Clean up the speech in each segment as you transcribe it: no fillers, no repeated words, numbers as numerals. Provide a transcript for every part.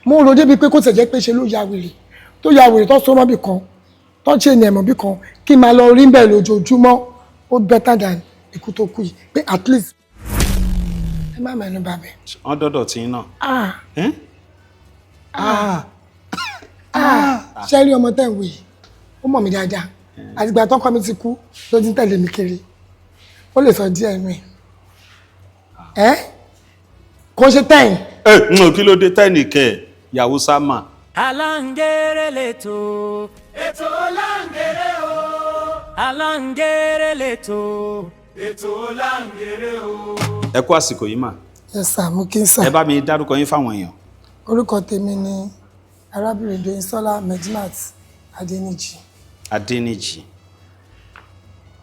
Mo rò débi pé kó tẹ̀ jẹ́ pé ṣe ló ya wèrè, tó ya wèrè, tó so mọ́ bì kan, tó ṣe ní ẹ̀mọ́ bì kan, kí n máa lọ rí bẹ́ẹ̀ lójoojúmọ́, ó better than ikú tó kú yìí, pé at least ẹ má mẹ́nu bà bẹ́ẹ̀. Wọ́n dọ́dọ̀ tí ń náà. Ah. Eh? Ah. Ah, ṣé rí ọmọ tẹ́ ń wò yìí, ó mọ̀ mí dáadáa. Àtìgbà tọ́kọ mi ti kú ló ti ń tẹ̀lé mi kiri. Ó lè sọ díẹ̀ nù ẹ̀ ẹ́ kò ṣe 10. Ẹ ń kí ló dé tẹ́nì kẹ ìyàwó sámà? Aláǹgẹ̀rẹ̀ lẹ́tọ̀. Ètò láǹgẹ̀rẹ̀ o. Aláǹgẹ̀rẹ̀ lẹ́tọ̀. Ètò láǹgẹ̀rẹ̀ o. Ẹ kú àsìkò yìí mà. Ẹ sà, mú kí n sà. Ẹ bá mi dárúkọ yín fáwọn èèyàn. Orúkọ tèmi ni arábìnrin Doyinsola Medinat Adéníjì. Adéníjì,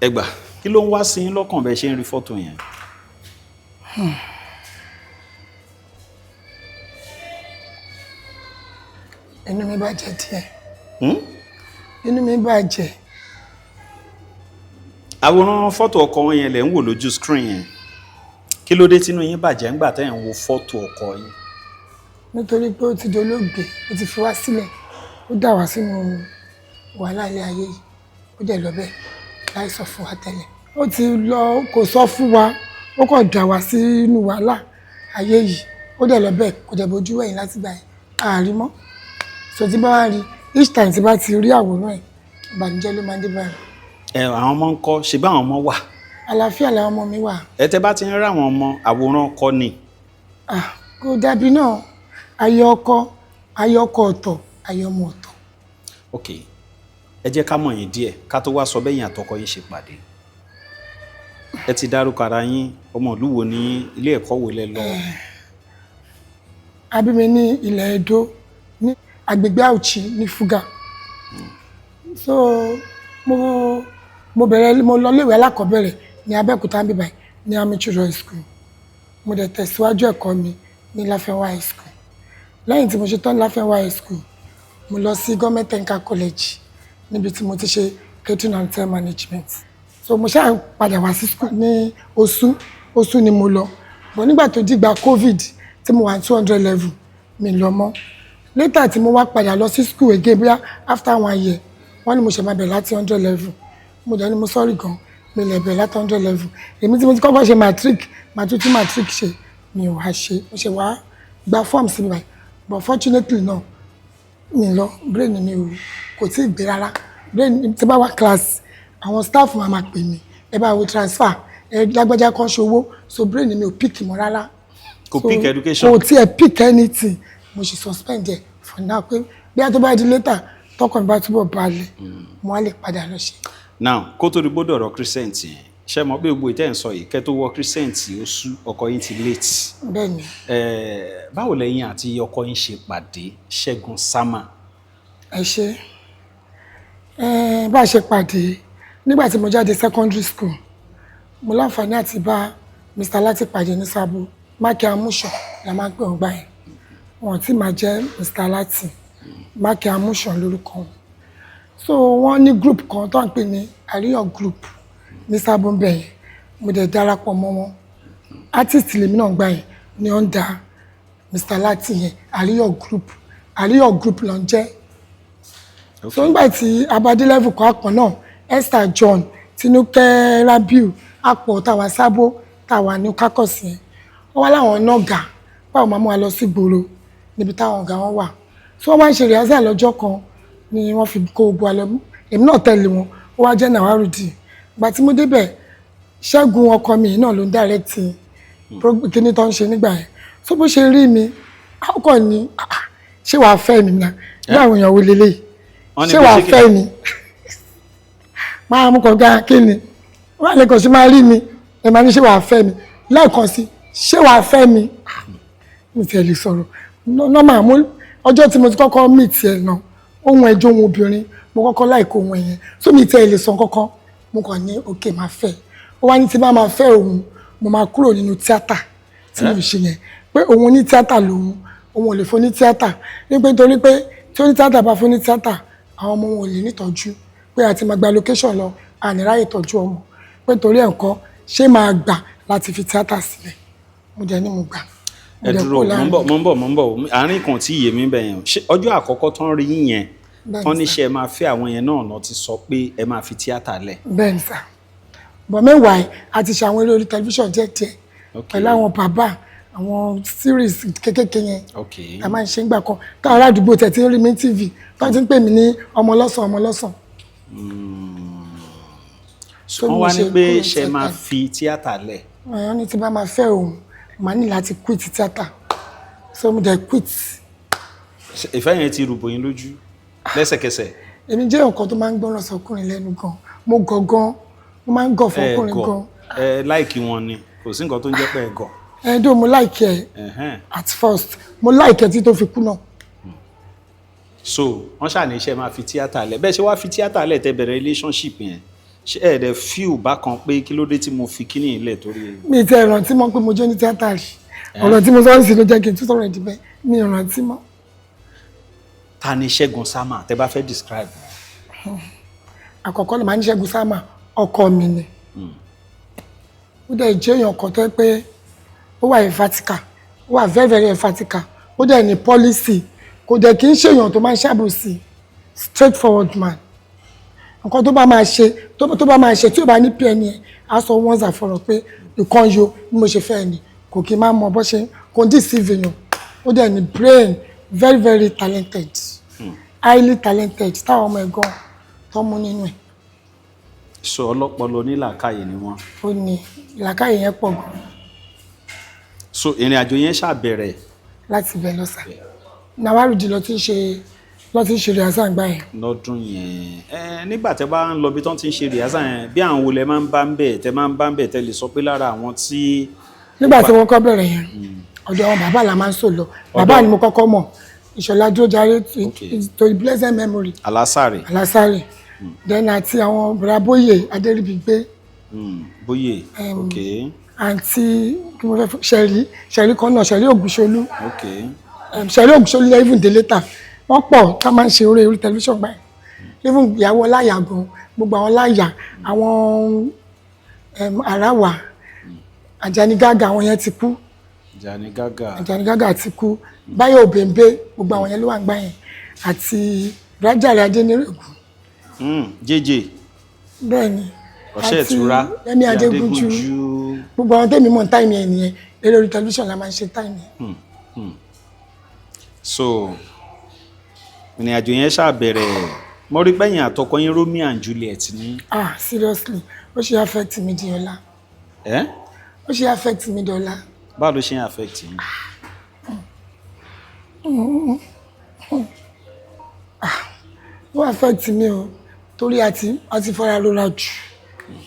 ẹ gbà, kí ló ń wá sí yín lọ́kàn bẹ́ẹ̀ ṣe ń rí fọ́tò yẹn? Inú mi bàjẹ́ díẹ̀. Hmm? Inú mi bàjẹ́. Àwòrán fọ́tò ọkọ wọn yẹn lẹ̀ ń wò lójú screen yẹn. Kí ló dé tínú yín bàjẹ́ ńgbà tẹ́ ẹ̀ ń wo fọ́tò ọkọ yín? Nítorí pé ó ti dolóògbé, ó ti fi wá sílẹ̀, ó dà wá sínú wàhálà ilé ayé yìí, ó dẹ̀ lọ bẹ́ẹ̀ láì sọ fún wa tẹ́lẹ̀. Ó ti lọ, kò sọ fún wa, ó kàn dà wá sínú wàhálà ayé yìí, ó dẹ̀ lọ bẹ́ẹ̀, kò dẹ̀ bójú wẹ̀yìn láti gbà yẹn, àárí mọ́. So tí bá wá rí, each time tí bá ti rí àwòrán ẹ̀, ìbànújẹ́ ló máa ń dé báyìí. Ẹ àwọn ọmọ ń kọ́? Ṣe bá àwọn ọmọ wà? Àlàáfíà làwọn ọmọ mi wà. Ẹ tẹ́ bá ti ń rí àwọn ọmọ, àwòrán ọkọ ni. Ah, kò dàbí náà. Ayé ọkọ, ayé ọkọ ọ̀tọ̀, ayé ọmọ ọ̀tọ̀. Ok, ẹ jẹ́ ká mọ̀ yín díẹ̀ ká tó wá sọ bẹ́yìn àtọkọ yín ṣe pàdé. Ẹ ti dárúkọ ara yín, ọmọ ìlú wo ní, ilé ẹ̀kọ́ wo lẹ lọ? A bí mi ní ilẹ̀ Ẹdó, ní agbègbè Auchi ní Fuga. So mo bẹ̀rẹ̀, mo lọ léèwé alákọ̀ọ́bẹ̀rẹ̀ ní Abẹ́òkúta ń bíbáyìí, ní Army Children School. Mo dẹ̀ tẹ̀síwájú ẹ̀kọ́ mi ní Láfẹ́nwá High School. Lẹ́yìn tí mo ṣe tán ní Láfẹ́nwá High School, mo lọ sí Government Technical College, níbi tí mo ti ṣe catering and hotel management. So mo ṣáà padà wá sí school ní Osu. Osu ni mo lọ, but nígbà tó dìgbà COVID tí mo wà ní 200 level, mi lọ mọ́. Later tí mo wá padà lọ sí school again, bóyá after one year, wọ́n ní mo ṣe máa bẹ̀rẹ̀ láti 100 level. Mo dẹ̀ ní mo sorry gan, mi lè bẹ̀rẹ̀ láti 100 level. Èmi tí mo ti kọ́kọ́ ṣe matric, màá tún tún matric ṣe, mi ò wá ṣe. Mo ṣe wá gba form sí mi báyìí, but fortunately náà mi lọ. Brain mi ò kò tí ì gbé rárá. Brain tí bá wà class, àwọn staff máa pè mí, ẹ bá wo transfer ẹ lágbájá kan ṣòwò. So brain mi ò pick mọ́ rárá. Kò So, pick education. Kò tiẹ̀ pick anything. Mo ṣe suspend ẹ for now, pé bí a tó bá di later, tọkàn mi bá túbọ̀ balẹ̀, mo á lè padà lọ ṣe. Now, kó tó di gbọ́dọ̀ ọ̀rọ̀ Crescent yẹn, ṣé mọ̀ pé gbogbo ìtẹ́ ń sọ yìí, kẹ́ tó wọ Crescent, ó sú ọkọ yín ti late. Bẹ́ẹ̀ ni. Báwo lẹ́yìn àti ọkọ yín ṣe pàdé, Ṣẹ́gun Sámà? Ẹ ṣe. Bá a ṣe pàdé, nígbà tí mo jáde secondary school, mo láǹfààní àti bá Mr. Lati pàdé ní Sábó. Mákì Amúṣàn la máa ń pè wọ́n gbà yẹn. Wọn tí máa jẹ́ Mr. Lati, Mákì Amúṣàn lórúkọ wọn. So wọ́n ní group kan tó ń pè ní Àríyọ̀ group ní Sábó ń bẹ̀ yẹn. Mo dẹ̀ darapọ̀ mọ́ wọn. Artist lèmi náà gbà yẹn ní under Mr. Lati yẹn, Àríyọ̀ group. Àríyọ̀ group ló ń jẹ́. So nígbà tí abadé level kan, àpọ̀ náà, Esther John, Tinúkẹ́ Rabiu, àpọ̀ táwa Sábó, táwa ní kákọ̀sì yẹn, wọ́n wá láwọn nọ́gà báwo máa mú wa lọ sí ìgboro níbi táwọn ọ̀gá wọn wà. So wọ́n wá ń ṣe rehearsal lọ́jọ́ kan ni wọ́n fi kó gbogbo wa lọ. Èmi náà tẹ̀lé wọn, ó wá jẹ́ Nàwárùdì. Ìgbà tí mo débẹ̀, Ṣẹ́gun ọkọ mi náà ló ń direct kíní tó ń ṣe nígbà yẹn. So bó ṣe rí mi, àkọ́kọ́ ni, "Ah, ah, ṣé wàá fẹ́ mi náà bí àwọn èèyàn wo leléyìí?" Wọ́n ní Ṣé pé wàá ṣé kí- fẹ́ mi? Máa mú kọ̀ọ̀gá kí ni wọ́n á lè kàn sí máa rí mi, ẹ máa ní ṣé wàá fẹ́ mi lẹ́ẹ̀kan sí, ṣé wàá fẹ́ mi? Ah, mi tiẹ̀ lè sọ̀rọ̀ normal. Mo ọjọ́ tí mo ti kọ́kọ́ meet ẹ̀ náà, ohun ẹjọ́, ohun obìnrin mo kọ́kọ́ láìkó ohun ẹ̀yẹn, so mi tiẹ̀ lè sọ kọ́kọ́. Mo kàn ní ok, máa fẹ́. Ó wá ní tí bá máa fẹ́ òun, mo máa kúrò nínú tíátà tí mo ṣe yẹn, pé òun ní tíátà lòun, òun ò lè fún ní tíátà, ní pé nítorí pé tí ó ní tíátà bá fún ní tíátà, àwọn ọmọ wọn ò lè nítọ́jú, pé àti máa gba location lọ, àníráyè tọ́jú ọmọ, pé torí ẹ̀ ńkọ́, ṣé máa gbà láti fi tíátà sílẹ̀? Mo dẹ̀ ní mo gbà. Ẹ Mo dẹ̀ dúró, kúrò mo ń láàrin. bọ̀, mo ń bọ̀, mo ń bọ̀. Àárín kan tí iye mi bẹ̀ yẹn, ṣé ọjọ́ àkọ́kọ́ tán rí yín yẹn, Bẹ́ẹ̀ni tán sir. níṣẹ́ ẹ máa fẹ́ àwọn yẹn náà lọ ti sọ pé ẹ máa fi tíátà lẹ̀? Bẹ́ẹ̀ ni sir, but meanwhile a ti ṣe àwọn eré orí tẹlifíṣàn díẹ̀ díẹ̀ pẹ̀lú àwọn bàbá, àwọn series kéékèèké yẹn a máa ń ṣe ń gbà kan, táwọn ará àdúgbò tẹ̀ tí ń rí mi ní TV, tó ti ń pè mí ní ọmọ ọlọ́sàn, ọmọ ọlọ́sàn. So Wọ́n mo wá ní ṣe pé kúrò ṣe máa tíátà. fi tíátà lẹ̀? Wọ́n ní tí bá máa fẹ́ òun, màá ní láti quit tíátà, so mo dẹ̀ quit. Ṣé ìfẹ́ yẹn ti rúbọ yín lójú lẹ́sẹ̀kẹsẹ̀? Èmi jẹ́ nǹkan tó máa ń gbọ́ràn sọkùnrin lẹ́nu gan. Mo gọ̀ gan, mo máa ń gọ̀ Ẹ fọkùnrin gọ̀? gan. Ẹ like wọn ni, kò sí nǹkan tó ń jẹ́ pé ẹ gọ̀. Ẹ dó, mo like ẹ. At first mo like ẹ tí tó fi kú náà. So wọ́n ṣàní iṣẹ́ máa fi tíátà lẹ̀. Bẹ́ẹ̀ ṣe wá fi tíátà lẹ̀, tẹ́ bẹ̀rẹ̀ relationship yẹn, ṣé ẹ dẹ̀ feel bákan pé kí ló dé tí mo fi kíní ilẹ̀ torí? Mi ti ẹ̀ rántí mọ́ pé mo jẹ́ ní tíátà rí. Ọ̀rọ̀ tí mo sọ ń sì ló jẹ́ kí n tún sọ̀rọ̀ ìdíbẹ́, mi ò rántí mọ́. Ta ni Ṣẹ́gun Sámà tẹ́ bá fẹ́ describe wọn? Àkọ́kọ́ ló máa ń Ṣẹ́gun Sámà, ọkọ mi ni. Ó dẹ̀ jẹ́ èèyàn kan tó yẹ pé ó wà emphatical, ó wà very very emphatical. Ó dẹ̀ ní policy, kò dẹ̀ kí ń ṣèyàn tó máa ń ṣàbòsí, straight forward man. Nǹkan tó bá máa ṣe, tó bá máa ṣe, tí ò bá ní pẹ́ ni ẹ̀ á sọ once and for all pé nǹkan yo bí mo ṣe fẹ́ ni. Kò kí n máa mọ bó ṣe kò ń deceive èèyàn. Ó dẹ̀ ní brain, very very talented, highly talented, táwọn ọmọ ẹ̀ gan tó mú nínú ẹ̀. Sọ ọlọ́pọlọ, onílàákàyè ni wọ́n. Ó ní làákàyè yẹn pọ̀ gan. So ìrìn àjò yẹn ṣàbẹ̀rẹ̀. Láti ibẹ̀ lọ sà, Nawarudi lọ ti ń ṣe, lọ ti ń ṣe rehearsal gbà yẹn. Lọ́dún yẹn, ẹ nígbà tẹ́ bá ń lọ bí tán ti ń ṣe rehearsal yẹn, bí àwọn wo lẹ máa ń bá ń bẹ̀, tẹ́ máa ń bá ń bẹ̀, tẹ́ lè sọ pé lára àwọn tí? Nígbà tí wọ́n kọ́ bẹ̀rẹ̀ yẹn, ọ̀dọ̀ àwọn bàbá la máa ń sò lọ. Bàbá ni mo kọ́kọ́ mọ̀, Ìṣọ̀lá Dúrójàre, to his blessed memory. Alásàrè. Alásàrè. Then àti àwọn Bùràbóyè Adéríbigbé. Bóyè, ok. Àǹtí kí mo fẹ́ ṣẹ̀rí, ṣẹ̀rí kan náà, Ṣẹ̀rí Ògúnṣolú. Ṣẹ̀rí Ògúnṣolú yẹn, even dé later, wọ́n pọ̀ tá máa ń ṣe orí orí tẹlifíṣàn gbà yẹn. Even ìyàwó Ọláyà gan, gbogbo àwọn Ọláyà, àwọn Àràwà, Àjàní Gágà, àwọn yẹn ti kú. Jani Gaga. Àjàní Gágà ti kú, Báyọ̀ Òbèǹbé, gbogbo àwọn yẹn ló wà ń gbà yẹn, àti Rájàre Adénírègùn. JJ. Bẹ́ẹ̀ ni. Ọ̀ṣẹ́ ìtura. Yẹmí Adégúnjú, gbogbo àwọn tẹ́mi mọ̀ ní time yẹn nìyẹn. Eré orí tẹlifíṣàn la máa ń ṣe time yẹn. So ìrìn àjò yẹn ṣàbẹ̀rẹ̀. Mo rí pẹ́yìn àtọkọ yín, Romeo and Juliet ní. Ah, seriously, ó ṣe affect mi di ọ̀la. Ẹ́? Ó ṣe affect mi di ọ̀la. Báwo ló ṣe ń affect yín? Ó affect mi o, torí àti fara rora jù,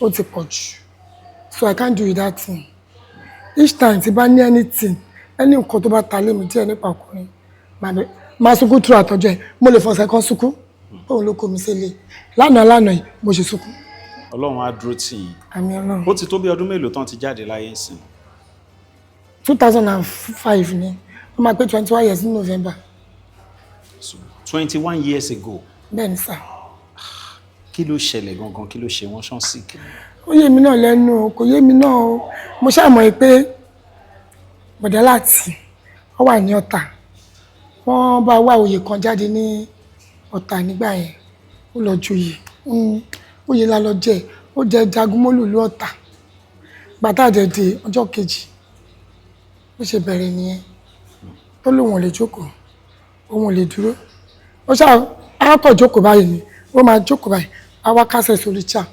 ó ti pọ̀ jù, so I can't do without him. Each time tí bá ní anything, any nǹkan tó bá ta lé mi díẹ̀ nípa ọkùnrin, máa sunkún through àtọ́jọ́ ẹ̀. Mo lè fọ̀sẹ̀ kan sunkún òun ló kó mi sílé. Lánàá lánàá yìí mo ṣe sunkún. Ọlọ́run á dúró tì yín. Àmín Ọlọ́run. Ó ti tó bí ọdún mélòó tán ti jáde láyé ńsìn? 2005 ni. Wọ́n máa pé 21 years ní November. So 21 years ago. Bẹ́ẹ̀ ni sir. Kí ló ṣẹlẹ̀ gangan? Kí ló ṣe wọ́n? Ṣán sick ni? Ó yé mi náà lẹ́nu o, kò yé mi náà o. Mo ṣàmọ̀ pé bọ̀dá láti wọ́n wà ní Ọ̀tà, wọ́n bá wá oyè kan jáde ní Ọ̀tà nígbà yẹn, ó lọ joyè. Oyè la lọ jẹ, ó jẹ jagunmólú ìlú Ọ̀tà. Gbàtà dẹ̀dẹ̀ ọjọ́ kejì, bó ṣe bẹ̀rẹ̀ nìyẹn, tó lóun ò lè jókòó, òun ò lè dúró. Ó ṣáà á kọ̀ jókòó báyìí ni, ó máa jókòó báyìí, á wá kásẹ̀ sórí chair.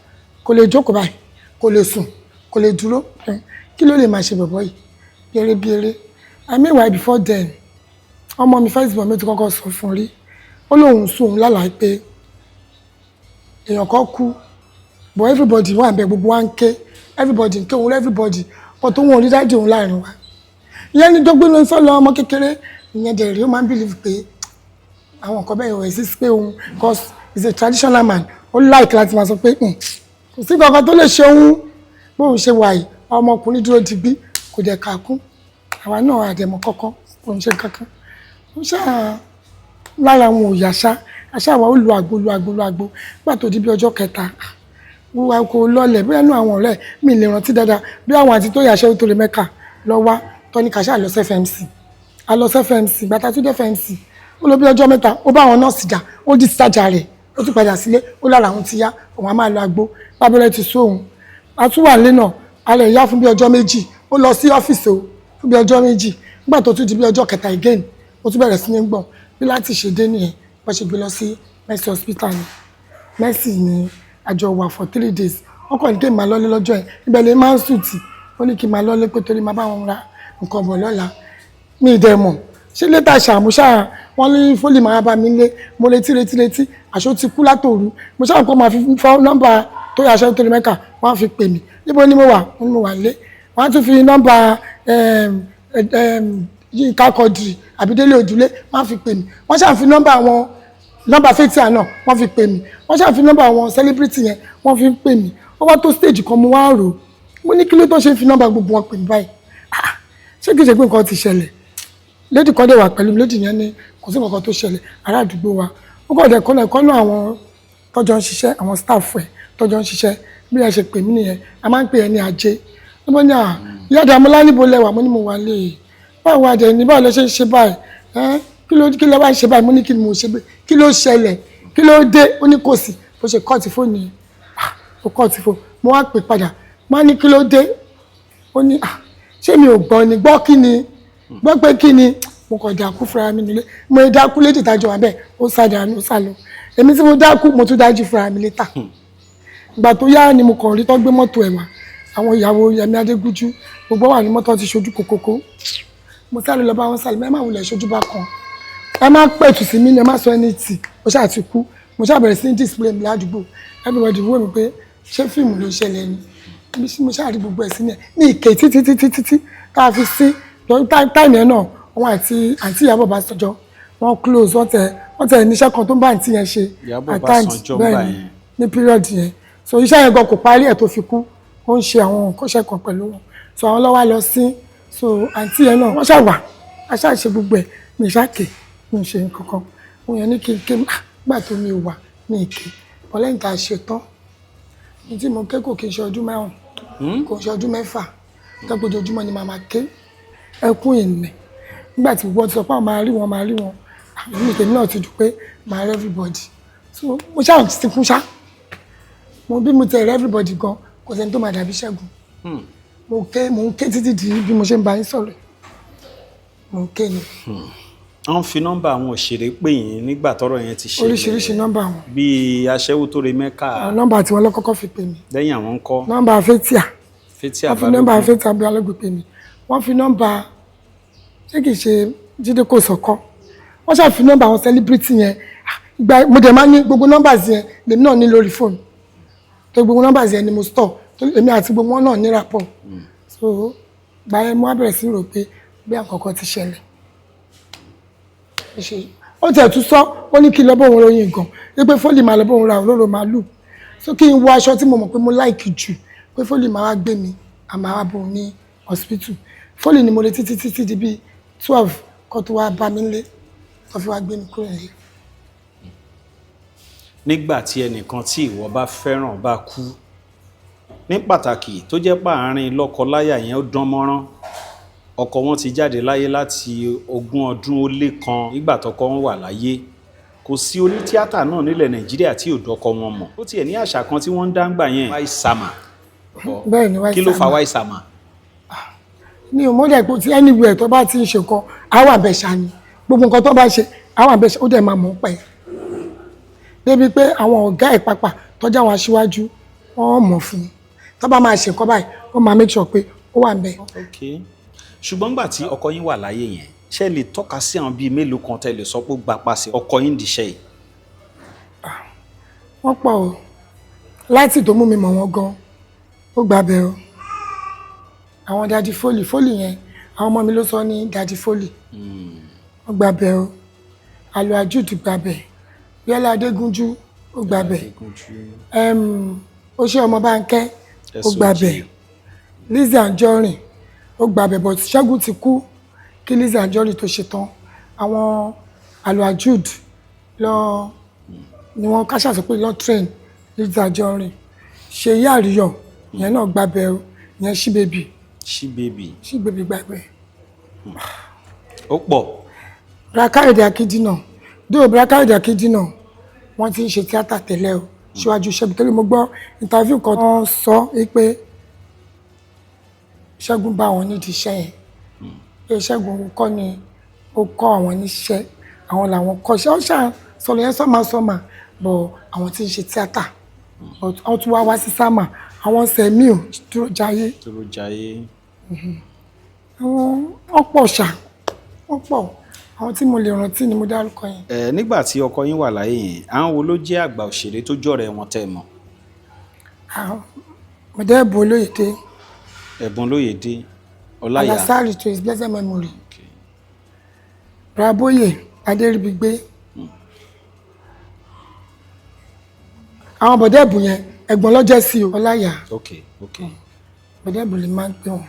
Kò lè jókòó báyìí, kò lè sùn, kò lè dúró. Kí ló lè máa ṣe bọ̀bọ̀ yìí? Bí eré bí eré. I mean, why before then, ọmọ mi first born mi ti kọ́kọ́ sọ fún rí, ó lóun sùn, òun lálàá pé èèyàn kan kú, but everybody wà ń bẹ, gbogbo wa ń ké, everybody ń ké, òun everybody, but òun ò rí daddy òun láàrin wa. Ìyẹn ní dọ́gbé ló ń sọ lọ. Ọmọ kékeré ìyẹn dẹ̀ rí, ó máa ń believe pé àwọn nǹkan bẹ́ẹ̀ ò exist, pé òun, cause he's a traditional man, ó like láti máa sọ pé kò sí kankan tó lè ṣe òun bóun ṣe wà yìí." Ọmọkùnrin dúró digbí, kò dẹ̀ kà kún àwa náà, àdẹ̀mọ̀ kọ́kọ́ kò ń ṣe kankan. Ó ṣáà lára àwọn òòyà ṣá, àṣà àwa ó lu àgbo, lu àgbo, lu àgbo. Nígbà tó di bí ọjọ́ kẹta, wíwá kò lọlẹ̀, bóyá inú àwọn ọ̀rẹ́ mi lè rántí dáadáa, bí àwọn àti tó yàṣẹ́ tó lè mẹ́ka lọ wá. Tó ní ká ṣáà lọ sí FMC. A lọ sí FMC. Gbàtà tó dé FMC, ó lọ bí ọjọ́ 3, ó bá àwọn nọ́ọ̀sì jà, ó di sájà rẹ̀, ó tún padà sílé. Ó lára àwọn ti yá, òun á máa lo àgbo lábẹ́rẹ́ ti sú òun. A tún wà nílé náà, ara ẹ̀ yá fún bí ọjọ́ 2. Ó lọ sí ọ́fíìsì o fún bí ọjọ́ 2. Nígbà tó tún di bí ọjọ́ kẹta again, ó tún bẹ̀rẹ̀ sí ní gbọ̀n. Bí láti ṣe dé nìyẹn, wọ́n ṣe gbé lọ sí Mercy Hospital ni. Mercy ni àjọ wà for 3 days. Wọ́n kàn ní kí n máa lọ́lé lọ́jọ́ yẹn. Ibẹ̀ lè máa ń sùn tì. Ó ní kí n máa lọ́lé pé torí máa bá wọn ra nǹkan bọ̀ lọ́la. Mi ì dẹ̀ mọ̀ ṣé létà ṣàmúṣà. Wọ́n ní fólì máa bá mi lé. Mo retí, retí, retí, àṣọ ti kú látòru. Mo ṣáà kó máa fi fọ́ nọ́mbà tó yà aṣọ tó lè mẹ́ka. Wọ́n á fi pè mí, níbo ni mo wà? Wọ́n ní mo wà lé. Wọ́n á tún fi nọ́mbà Yínká Quadri àbí Délé Òdúlé, wọ́n á fi pè mí. Wọ́n ṣáà fi nọ́mbà wọn, nọ́mbà Fathia náà, wọ́n fi pè mí. Wọ́n ṣáà fi nọ́mbà àwọn celebrity yẹn, wọ́n fi ń pè mí. Ó wá tó stage kan, mo wá rò ó, mo ní kí ló tó ṣe ń fi nọ́mbà gbogbo wọn pè mí báyìí? Ah, ṣé kìí ṣe pé nǹkan ti ṣẹlẹ̀? Lady kan dẹ̀ wà pẹ̀lú mi. Lady yẹn ní kò sí nǹkan tó ṣẹlẹ̀. Ará àdúgbò wa, ó kọ̀ dẹ̀ kọ́nà ẹ̀kọ́ náà, àwọn tọ́jọ́ ń ṣiṣẹ́, àwọn staff ẹ̀ tọ́jọ́ ń ṣiṣẹ́. Bí ẹ ṣe pè mí nìyẹn. A máa ń pè ẹ́ ní Ajé. Ló ní à, ìyá Dàmọ́lá, níbo lẹ wà? Mo ní mo wà lè. Báwo wà dẹ̀ ní? Báwo lẹ ṣe ń ṣe báyìí? Ẹ́ kí ló, kí lẹ wá ń ṣe báyìí? Mo ní kí ni mo ṣe bẹ́ẹ̀? Kí ló ṣẹlẹ̀? Kí ló dé? Ó ní kò sí. Bó ṣe cut fóònù yẹn. Ah, ó cut fóònù. Mo wá pè padà, mo wá ní kí ló dé? Ó ní ah, ṣé mi ò gbọ́ ni? Gbọ́ kí ni? Gbọ́ pé kí ni? Mo kàn dákú fúnra mi nílé. Mo dákú léjì tájọ wà bẹ́ẹ̀. Ó sá dànù, ó sá lọ. Èmi tí mo dákú, mo tún dájú fúnra mi létà. Ìgbà tó yá ni mo kàn rí tó gbé mọ́tò ẹ̀ wá. Àwọn ìyàwó Yẹmí Adégúnjú gbogbo wà ní mọ́tò, ti ṣojú kòkòkò. Mo sáré lọ bá wọn sálẹ̀. Ẹ má wulẹ̀ ṣojú bá kan, ẹ má pẹ̀tù sí mi ni, ẹ má sọ ẹni tì. Mo ṣáà ti kú. Mo ṣáà bẹ̀rẹ̀ sí ní display mi ládùúgbò. Everybody wò mí pé ṣé fíìmù ló ṣẹlẹ̀ ni? Bí mo ṣáà rí gbogbo ẹ̀ sí ní ẹ̀ ní ìké títí títí títí tá a fi sí time yẹn náà. Wọn àti àǹtí Ìyábọ̀ Ọbásanjọ́, wọ́n close. Wọ́n tẹ níṣẹ́ kan tó ń bá àǹtí yẹn ṣe. Ìyábọ̀ At times, Ọbásanjọ́ bẹ́ẹ̀ gbà ni, yẹn. ní period yẹn. So iṣẹ́ yẹn gan kò parí ẹ̀ tó fi kú. Ó ń ṣe àwọn nǹkan kan pẹ̀lú wọn. So àwọn lọ́wọ́ lọ sí. So àǹtí yẹn náà, wọ́n ṣàwà, a ṣáà ṣe gbogbo ẹ̀. Mi ṣáàkè, mi ṣe nǹkan kan. Òun yẹn ní kí n ké gbà tó mi wà ní ìké bọ́. Lẹ́yìn tá a ṣe tán ní tí mo ké, kò kí n ṣe ọdún 5, kò ń ṣe ọdún 6. Tọ́pọ̀ ojoojúmọ́ ni màá máa ké ẹkún ìnẹ̀. Nígbà tí gbogbo ti sọ pé àwọn máa rí wọn, máa rí wọn, àwọn tèmi náà ti dùn pé màá rí everybody. So mo ṣáà sunkún ṣá. Mo bí mo tẹ̀ rí everybody gan, kò sẹ́ni tó máa dàbí Ṣẹ́gun. Mo ké, mo ń ké títí di bí mo ṣe ń bá yín sọ̀rọ̀, mo ń ké ni. Wọ́n fi nọ́mbà àwọn òṣèré pè yín nígbà tọ́rọ̀ yẹn ti ṣẹlẹ̀? Oríṣiríṣi nọ́mbà wọn. Bíi aṣẹ́wó tó re Mẹ́kà. Àwọn nọ́mbà tí wọ́n lọ kọ́kọ́ fi pè mí. Lẹ́yìn àwọn ń kọ́? Nọ́mbà Fathia. Fathia. Wọ́n fi nọ́mbà Fathia Balógun pè mí. Wọ́n fi nọ́mbà, ṣé kìí ṣe Jídé Kòsọ́kọ́. Wọ́n ṣàfi nọ́mbà àwọn celebrity yẹn. Ìgbà mo dẹ̀ máa ní gbogbo nọ́mbà yẹn lèmi náà ní lórí fóònù tó. Gbogbo nọ́mbà yẹn ni mo store tó. Èmi àti gbogbo wọn náà ní rapport. So gbà yẹn, mo wá bẹ̀rẹ̀ sí rò pé bí àkọ́kọ́ ti ṣẹlẹ̀. Ó tiẹ̀ tún sọ, ó ní kí n lọ bóun ròyìn gan wípé fólì máa lọ bóun ra òróró màálù, so kí n wọ aṣọ tí mo mọ̀ pé mo like jù, pé fólì máa wá gbé mi, àmọ́ wá bóun ní hospital. Fólì ni mo retí títí títí di bíi 12 kó tó wá bá mi lé, tó fi wá gbé mi kúrò nílé. Nígbà tí ẹnìkan tí ìwọ bá fẹ́ràn bá kú, ní pàtàkì tó jẹ́ pàárín lọ́kọ-láyà yẹn ó dán mọ́rán, ọkọ wọn ti jáde láyé láti 21 ọdún nígbà tọkọ wọn wà láyé, kò sí onítíátà náà nílẹ̀ Nàìjíríà tí ò dọ́kọ wọn mọ̀. Ó tiẹ̀ ní àṣà kan tí wọ́n ń dá ń gbà yẹn, wáìsàmà. Bẹ́ẹ̀ ni. Kí ló fa wáìsàmà. Wáìsàmà? Mi ò mọ̀ dẹ̀ pé tí anywhere tó bá ti ń ṣe nǹkan, àwọn àbẹ̀ṣà ni. Gbogbo nǹkan tó bá ṣe, àwọn àbẹ̀ṣà. Ó dẹ̀ máa mọ̀ ọ́ pẹ́ débi pé àwọn ọ̀gá ẹ̀ pàpà tọ́jú àwọn aṣíwájú, wọ́n mọ̀ fún un. Tó bá máa ṣe nǹkan báyìí, ó máa make sure pé ó wà ń bẹ̀. Ok, ṣùgbọ́n nígbà tí ọkọ yín wà láyé yẹn, ṣé lè tọ́ka sí àwọn bíi mélòó kan tẹ́ lè sọ pé ó gba pàṣẹ ọkọ yín dìṣẹ́ yìí? Wọ́n pọ̀ o. Láti tó mú mi mọ̀ wọ́n gan, ó gbà bẹ́ẹ̀ o. Àwọn Daddy Fólì, Fólì yẹn, àwọn ọmọ mi ló sọ ní Daddy Fólì. Wọ́n gbà bẹ́ẹ̀ o. Àlọ́ Àjùdù gbà bẹ́ẹ̀. Bíọ́lá Adégúnjú, ó gbà bẹ́ẹ̀. Ó ṣe ọmọ Bánkẹ́, ó gbà bẹ́ẹ̀. Lizzy Anjorin, ó gbà bẹ́ẹ̀, but Ṣẹ́gun ti kú kí Lizzy Anjorin tó ṣe tán. Àwọn Àlọ́ Àjùd lọ ni wọ́n káṣà sọ pé lọ train Lizzy Anjorin. Ṣèyí Àríyọ̀ yẹn náà gbà bẹ́ẹ̀ o. Ìyẹn Ṣí Baby. Ṣí Baby. Ṣí Baby gbà bẹ́ẹ̀. Ó pọ̀. Bùrọ̀dá Akíndínà dóò, Bùrọ̀dá Akíndínà, wọ́n ti ń ṣe tíátà tẹ́lẹ̀ o síwájú Ṣẹ́gun, torí mo gbọ́ interview kan tó ń sọ pé Ṣẹ́gun bá wọn nídìí iṣẹ́ yẹn, pé Ṣẹ́gun kọ́ ni ó kọ́ àwọn níṣẹ́, àwọn làwọn kọ́ṣẹ́. Ó ṣáà sọ̀rọ̀ yẹn sọ́mà bọ̀, àwọn tí ń ṣe tíátà, but wọ́n tún wá wá sí sámà, àwọn sẹ̀míù dúró jayé. Dúró jayé. Àwọn ọ̀pọ̀ ṣá, wọ́n pọ̀. Àwọn tí mo lè rántí ni mo dárúkọ yẹn. Ẹ nígbà tí ọkọ yín wà láyé yẹn, àwọn wo ló jẹ́ àgbà òṣèré tó jọ̀rẹ́ wọn tẹ́ ẹ mọ̀? Àwọn Mọ̀dẹ́bù Olóyèdè. Ẹ̀bùn Olóyèdè, Ọláyà. Alasari, to his blessed memory. Raboye Adéríbigbé. Àwọn Bọ̀dẹ́bù yẹn, ẹ̀gbọ́n lọ́jọ́ sí o, Ọláyà. Ok. Bọ̀dẹ́bù lè máa ń pè wọ́n,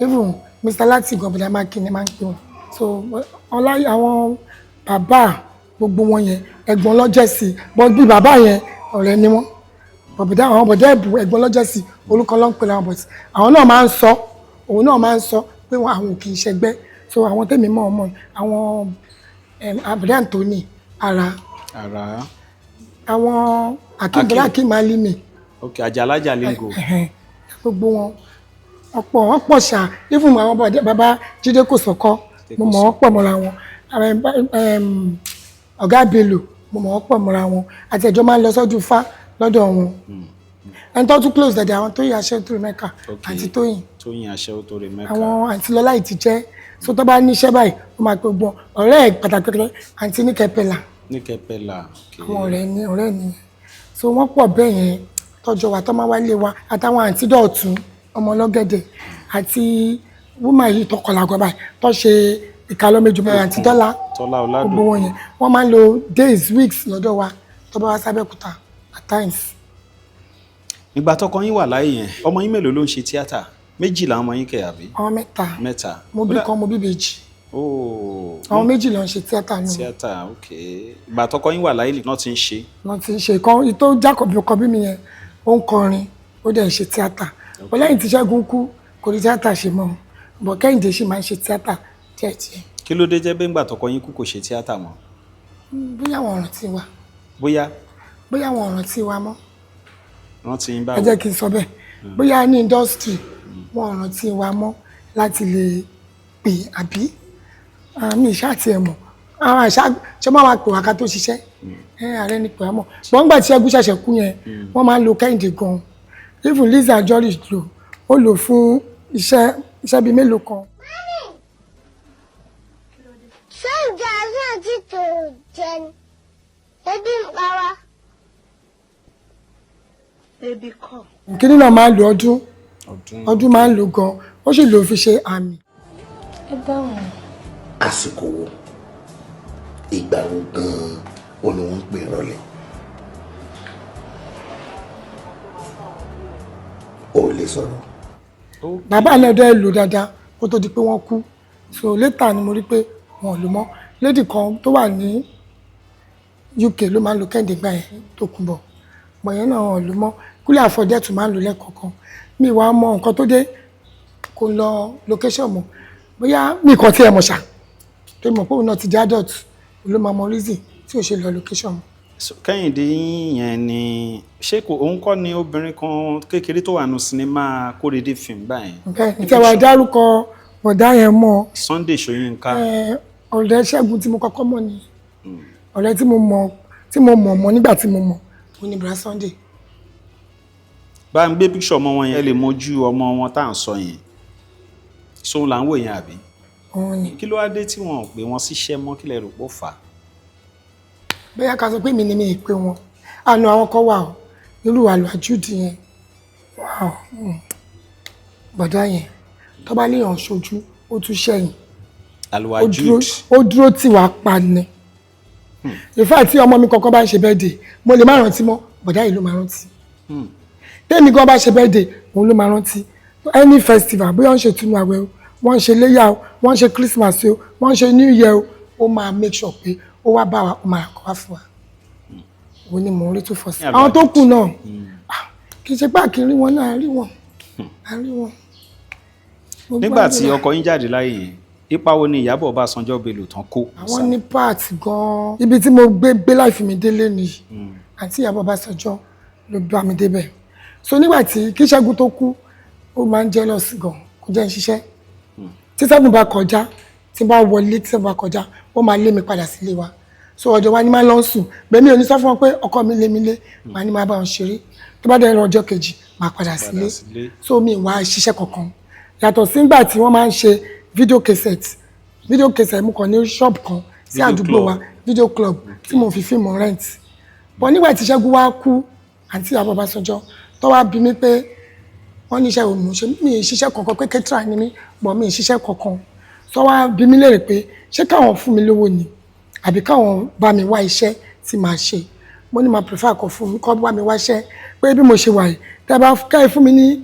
even Mr Lati gan, Bọ̀dá Mákindé máa ń pè wọ́n. So Ọláyà, àwọn bàbá gbogbo wọn yẹn, ẹ̀gbọ́n lọ́jọ́ sí, but bí bàbá yẹn, ọ̀rẹ́ ni wọ́n. Bọ̀dá, àwọn Bọ̀dẹ́bù, ẹ̀gbọ́n lọ́jọ́ sí, orúkọ ló ń pè láwọn, but àwọn náà máa ń sọ, òun náà máa ń sọ pé wọn àwọn ò kì í ṣẹgbẹ́. So àwọn tèmi mọ̀ ọmọ àwọn Àbúdá Anthony ara. Ara. Àwọn Akim. Akim Alimi. Ok, Àjàlá Jalingo. Ẹ̀hẹ̀n, gbogbo wọn ọ̀pọ̀, wọ́n pọ̀ ṣá. Even àwọn bàbá Jídé Kòsọ́kọ́, mo mọ̀ wọ́n pọ̀ mọ́ra wọn. Àwọn Ọ̀gá Bello, mo mọ̀ wọ́n pọ̀ mọ́ra wọn, àti ẹ̀jọ́ máa ń lọ sọ́dún fá lọ́dọ̀ wọn. Ẹni tó tún close dàdí, àwọn Tóyìn aṣẹ́ tó mẹ́ka. Àti Tóyìn. Tóyìn aṣẹ́wó tó rè mẹ́ka. Àwọn àǹtí Lọlá ìtìjẹ́. So tó bá níṣẹ́ báyìí, ó máa pe gbọ́n ọ̀rẹ́ ẹ̀ pàtàkì, àǹtí ní kẹpẹlà. Ní kẹpẹlà, ok. Àwọn ọ̀rẹ́ ni, ọ̀rẹ́ ni. So wọ́n pọ̀ bẹ́ẹ̀ yẹn tọ́jọ́ wa tó máa wálé wa, àtàwọn àǹtí Dọ̀tún ọmọ ọlọ́gẹ̀dẹ̀, àti woman yìí tọkọlágọ báyìí tó ṣe ìkàlọ́ méjì báyìí, àǹtí Dọ́là. Tọ́lá Ọládùn. Gbogbo wọn yẹn, wọ́n máa ń lo days, weeks lọ́dọ̀ wa tó bá wá sábẹ́kúta at times. Ìgbà tọkọ yín wà láyé yẹn, ọmọ yín mélòó ló ń ṣe tíátà? Méjì làwọn ọmọ yín kẹ̀, àbí? Àwọn mẹ́ta. Mẹ́ta. Mo bí kan, mo bí bèjì. Ooo. Àwọn méjì ló ń ṣe tíátà nù. Tíátà, ok. Ìgbà tọkọ yín wà láyé náà ti ń ṣe? Wọ́n ti ń ṣe kan. Ìtò jákòbí kọbí mi yẹn, ó ń kọrin, ó dẹ̀ ń ṣe tíátà. Ó lẹ́yìn tí Ṣẹ́gun kú, kò rí tíátà ṣe mọ́, bọ̀ Kẹ́hìndé ṣì máa ń ṣe tíátà díẹ̀díẹ̀. Kí ló dé jẹ́ pé ńgbà tọkọ yín kú kò ṣe tíátà mọ́? Bóyá àwọn ọ̀ràn ti wà. Bóyá? Bóyá àwọn ọ̀ràn ti wà mọ́. Rántí yín Ẹ báwo? jẹ́ kí n sọ bẹ́ẹ̀, bóyá ní industry wọn ọ̀ràn ti wà mọ́ láti lè pè, àbí àmì ìṣá àti ẹ̀mọ̀ àwọn àṣà ṣé máa wá pè wá ká tó ṣiṣẹ́ ẹ. Ààrẹ ni pè wá mọ̀ wọ́n. Gbà tí Ṣẹ́gun ṣẹ̀ṣẹ̀ kú yẹn, wọ́n máa ń lo Kẹ́hìndé gan. Even Lizzy Anjorin lò ó, lò fún iṣẹ́, iṣẹ́ bíi mélòó kan. Ṣé oúnjẹ náà ti tó jẹ ni? Ebi ń pa wá. Ebi kọ́. Kínní náà máa ń lo ọdún. Ọdún. Ọdún máa ń lo gan, ó sì lò fi ṣe àmì. Ẹ dáhùn. Àsìkò wo, ìgbà wo gan-an ó ní wọ́n ń pè rọlẹ̀? Ó lè sọ̀rọ̀. Bàbá náà dẹ́ lò dáadáa kó tó di pé wọ́n kú. So later ni mo rí pé wọn ò lò mọ́. Lady kan tó wà ní UK ló máa ń lo Kẹ́hìndé gbà yẹn tó kún bọ̀ bọ̀ yẹn náà, wọn ò lò mọ́. Kúlẹ̀ àfọ̀dẹ́ tún máa ń lò lẹ́ẹ̀kọ̀ọ̀kan. Mi wàá mọ nǹkan tó dé kó lọ location mọ́, bóyá mi kàn tí ẹ mọ̀ ṣá, tó mọ̀ pé òun náà ti di adult, òun ló máa mọ reason tí ò ṣe lọ location mọ́. So, Kẹ́hìndé yẹn ni, ṣé kò òun kọ́ ni obìnrin kan kékeré tó wà nù sinimá Kóredé film báyìí? Bẹ́ẹ̀ ni, tí a wá dárúkọ bọ̀dá yẹn mọ́. Sunday Ṣóyínká. Ẹ, ọ̀rẹ́ Ṣẹ́gun tí mo kọ́kọ́ mọ̀ ni, ọ̀rẹ́ tí mo mọ̀, tí mo mọ̀ mọ̀ nígbà tí mo mọ̀, òun ni Bra Sunday. Bá ń gbé píṣọ ọmọ wọn yẹn, ẹ lè mojú ọmọ wọn tá à ń sọ yẹn, sóun là ń wò yẹn, àbí? Òun ni. Kí ló wá dé tí wọn ò pè wọn síṣẹ́ mọ́? Kí lẹ rò pó fà á? Bóyá ká sọ pé mi ni mi ì pé wọn àná. Àwọn kan wà ó, irú àlọ́ àjúdì yẹn wà ó. Bọ̀dá yẹn, tó bá léèyàn ṣojú, ó tún ṣẹ̀yìn. Ó Alwajud. dúró, ó dúró tì wá pa ni. In fact, tí ọmọ mi kankan bá ń ṣe birthday, mo lè má rántí mọ́, bọ̀dá yìí ló máa rántí. Tẹ́mi gan bá ṣe birthday, òun ló máa rántí. Any festival, bóyá wọ́n ń ṣe ìtúnu àwẹ̀ o, wọ́n ń ṣe léyà o, wọ́n ń ṣe Christmas o, wọ́n ń ṣe New Year o, ó máa make sure pé ó wá bá wa, ó máa kọ́ wá fún wa. Òun ni mò ń rí tó fọ́ sí. Àwọn tó kù náà, ah, kì í ṣe pé àkírí wọn náà, a rí wọn, a rí wọn. Mo Nígbà tí gbàdúrà. ọkọ yín jáde láyé yẹn Ipa wo ni Ìyábọ̀ Ọbásanjọ́ Bello tán kó? Àwọn ní part gan-an. Ibi tí mo gbé gbé life mi délé nìyí, àǹtí Ìyábọ̀ Ọbásanjọ́ ló bá mi débẹ̀. So nígbà tí kí Ṣẹ́gun tó kú, ó máa ń jealous gan, kò jẹ́ ń ṣiṣẹ́. Tí Ṣẹ́gun bá kọjá, tí bá wọlé, tí Ṣẹ́gun bá kọjá, ó máa lé mi padà sílé wa. So ọjọ́ wa ni máa ń lọ sùn. Bẹ́ẹ̀ mi ò ní sọ fún wọn pé ọkọ mi lé mi lé, màá ní máa bá wọn ṣeré. Tó bá dẹ̀ lọ ọjọ́ kejì, máa padà sílé. Sílé. So mi wá ṣiṣẹ́ kankan yàtọ̀ sígbà tí wọ́n máa ń ṣe video cassette. Video cassette, mo kàn ní shop kan sí Video àdúgbò wa, club. Video club tí mo fi fíìmù rent. But nígbà tí Ṣẹ́gun wá kú, àǹtí Ìyábọ̀ Ọbásanjọ́ tó wá bí mi pé wọ́n ní iṣẹ́ òun ṣe, mi ì ṣiṣẹ́ kankan, pé caterer ni mí, but mi ì ṣiṣẹ́ kankan. Tó wá bí mi léèrè pé ṣé káwọn fún mi lówó ni àbí káwọn bá mi wá iṣẹ́ tí màá ṣe. Mo ní màá prefer kó fún mi, kó bá mi wá iṣẹ́, pé bí mo ṣe wà yìí, tẹ́ bá ká ẹ fún mi ní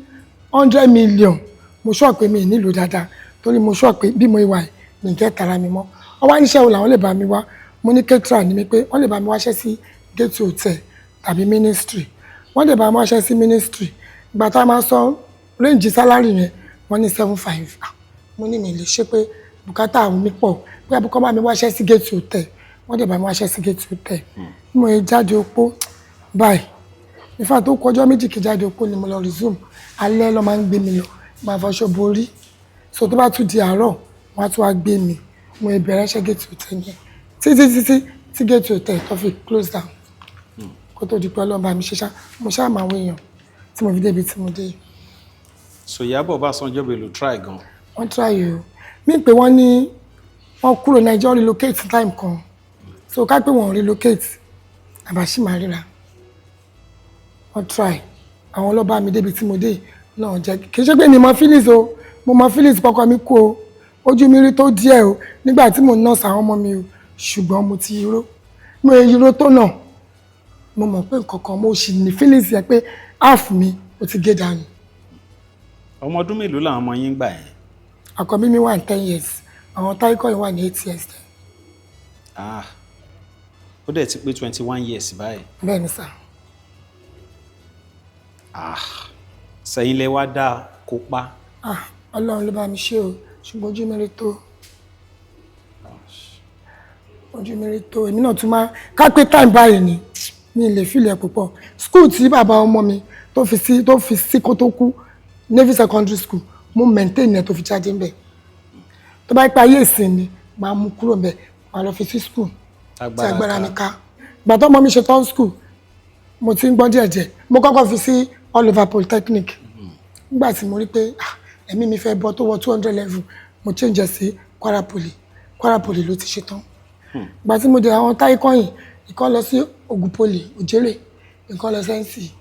100 million, mo sọ pé mi ì nílò dáadáa, torí mo sọ pé bí mo wà yìí, mi ì jẹ́ tara mi mọ́. Wọ́n wá níṣẹ́ wo làwọn lè bá mi wá. Mo ní caterer ni mi, pé wọ́n lè bá mi wáṣẹ́ sí Gateway Hotel tàbí ministry. Wọ́n lè bá mi wáṣẹ́ sí ministry. Ìgbà tá a máa sọ range salary yẹn, wọ́n ní 7,500. Ah, mo ní mi lè ṣe, pé bùkátà mi pọ̀, pé àbúkọ́ bá mi wáṣẹ́ sí Gateway Hotel. Wọ́n dẹ̀ bá mi wáṣẹ́ sí Gateway Hotel. Bí mo yẹ jáde opó báyìí, ìfà tó kọjọ́ 2 kí jáde opó ni mo lọ resume. Alẹ́ ló máa ń gbé mi lọ, máa fọṣọ borí. So tó bá tún di àárọ̀, wọ́n á tún wá gbé mi. Mo yẹ bẹ̀rẹ̀ iṣẹ́ Gateway Hotel yẹn títí títí tí Gateway Hotel tó fi close down, kó tó di pé Ọlọ́run bá mi ṣe ṣá, mo ṣáà máa wọ èèyàn tí mo fi débi tí mo dé yìí. So Ìyábọ̀ Ọbásanjọ́ Bello try gan. Wọ́n try o. Mí pé wọ́n ní wọ́n kúrò Nàìjíríà, relocate time kan. So ká pé wọ́n relocate, àbáṣì máa ríra. Wọ́n try. Àwọn ọlọ́ba mi débi tí mo dé náà jẹ́. Kì í ṣe pé mi mọ feelings o, mo mọ feelings kọ́kọ́ mi kú o. Ojú mi rí tó díẹ̀ o nígbà tí mo nurse àwọn ọmọ mi o, ṣùgbọ́n mo ti yíró, mo yẹ yíró tó náà, mo mọ̀ pé nǹkan kan mo sì ní feelings yẹn pé half mi ó ti gé dànù. Ọmọ ọdún mélòó làwọn ọmọ yín gbà yẹn? Àkọ́bí mi wà ní 10 years, àwọn táìkọ́ yìí wà ní 8 years. Ah, ó dẹ̀ ti pé 21 years báyìí. Bẹ́ẹ̀ ni sà. Ah, sẹ́yìn lẹ wá dá kópa? Ah, Ọlọ́run ló bá mi ṣe o, ṣùgbọ́n ojú mi rí tó, ojú mi rí tó. Èmi náà tún máa ká pé time báyìí ni mi lè fìlẹ̀ púpọ̀. School tí bàbá ọmọ mi tó fi sí kó tó kú, Navy Secondary School, mo maintain ẹ̀ tó fi jáde ńbẹ̀. Tó bá pẹ́ ayé ìsìn ni, máa mú kúrò ńbẹ̀, máa lọ fi sí school tí agbára mi ká. Ìgbà tó ọmọ mi ṣe tán school, mo ti ń gbọ́n díẹ̀ díẹ̀. Mo kọ́kọ́ fi sí All Over Polytechnic. Nígbà tí mo rí pé, ah, ẹ̀mí mi fẹ́ bọ́ tó wọ 200 level, mo change ẹ̀ sí Kwara Poly. Kwara Poly ló ti ṣe tán. Ìgbà tí mo dé, àwọn táyé kọ́yìn, ìkan lọ sí Ògùn Poly Òjèrè, ìkan lọ sí NC.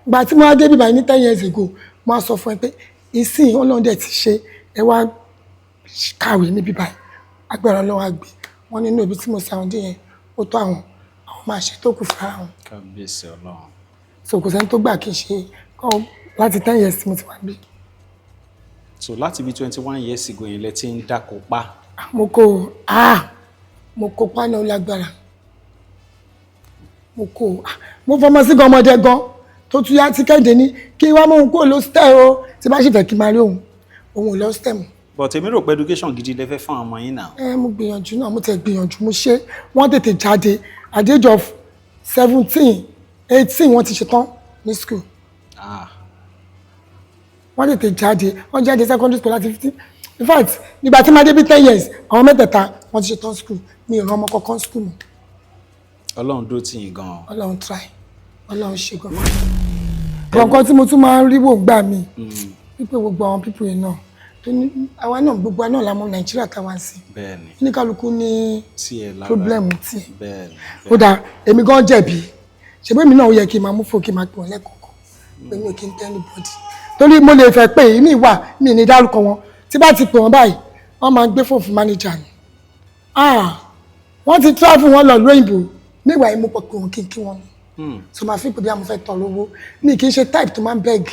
Ìgbà tí mo wá dé bíbáyìí ní 10 years ago, mo á sọ fún ẹ pé ìsìn Ọlọ́run dẹ̀ ti ṣe, ẹ wá kàwé ní bíbáyìí, agbára Ọlọ́run á gbé wọn nínú ibi tí mo ṣe àwọn dé yẹn, ó tó àwọn, àwọn máa ṣe tó kù fara wọn. Kábíyèsí Ọlọ́run. So kò sẹ́ni tó gbà kí n ṣe kọ́ láti 10 years tí mo ti wà níbí. So láti bí 21 years ago yẹn lẹ ti ń dáko pa? Mo kó, ah, mo kó paná lágbára. Mo kó, ah, mo fọmọ sí gan ọmọdé gan tó tún yá tí Kẹ́hìndé ní kí wá mú òun kúrò lóstẹ̀ o, tí bá sì fẹ́ kí n máa rí òun, òun ò lọ́stẹ̀ mọ́. But èmi rò pé education gidi lẹ fẹ́ fún àwọn ọmọ yín náà. Ẹ, mo gbìyànjú náà, mo tẹ̀ gbìyànjú, mo ṣe. Wọ́n tètè jáde at the age of 17, 18, wọ́n ti ṣetán ní school. Ah. Wọ́n tètè jáde, wọ́n jáde secondary school láti 15. In fact, nígbà tí màá dé bí 10 years, àwọn mẹ́tẹ̀ẹ̀ta wọ́n ti ṣetán school. Mi ò rán ọmọ kankan school mọ́. Ọlọ́run dó tì yín gan-an. Ọlọ́run try, Ọlọ́run ṣe gan. Nǹkan tí mo tún máa ń rí wò gbà mí wípé gbogbo àwọn people yìí náà tó ní àwa náà, gbogbo wa náà la mọ̀ Nàìjíríà táwa ń sìn, oníkálukú ní Tiẹ̀ lára. problem tiẹ̀. Bẹ́ẹ̀ni. Ó dáa, èmi gan jẹ̀bi. Ṣebí èmi náà, ó yẹ kí n máa mú fò kí n máa pè wọ́n lẹ́kọ̀ọ̀kan pé mi ò kí n tẹ́ anybody, torí mo lè fẹ́ pé èmi wà, mi ní dárúkọ wọn. Tí bá ti pè wọ́n báyìí, wọ́n máa gbé fóònù fún manager ni. Ah, wọ́n ti travel, wọn lọ lóyìnbó. Nígbà yìí, mo pọ̀ pé wọn kí n kí wọn ni, so máa fi pé bí a mo fẹ́ tọrọ owó. Mi kì í ṣe type tó máa ń beg,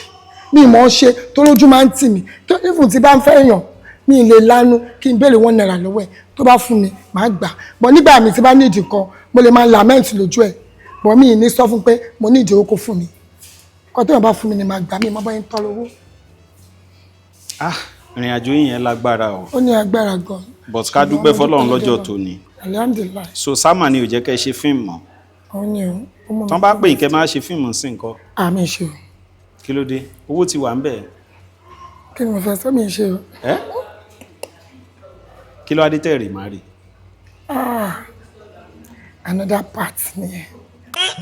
mi mọ̀ ọ́n ṣe tó lójú máa ń tì mí tó. Even tí bá ń fẹ́ èèyàn, mi lè lanu kí n béèrè ₦1 lọ́wọ́ ẹ̀. Tó bá fún mi, màá gbà. But nígbà mi tí bá ní ìdí kan, mo lè máa lament lójú ẹ̀, but mi ì ní sọ fún pé mo ní ìdí owó kó fún mi. Kọ́ tó yàn bá fún mi ni màá gbà. Mí mọ́ bá yín tọrọ owó. Ah. Ìrìn àjò yìí yẹn lágbára o. Ó ní agbára gan. But ká dúpẹ́ fọlọ́run lọ́jọ́ tòní. Alhamdulillahi. So Sama ni ò jẹ́ kẹ́ ṣe fíìmù mọ́. Òun ni o, ó mú mi. Tán bá pè yín kẹ́ máa ṣe fíìmù sí nǹkan. Àmì ìṣe o. Kí ló dé? Owó ti wà ń bẹ̀. Kí ni mo fẹ́ sọ? Mi ìṣe o. Ẹ́, kí ló wá dé tẹ̀ rì má rì? Ah, another part nìyẹn.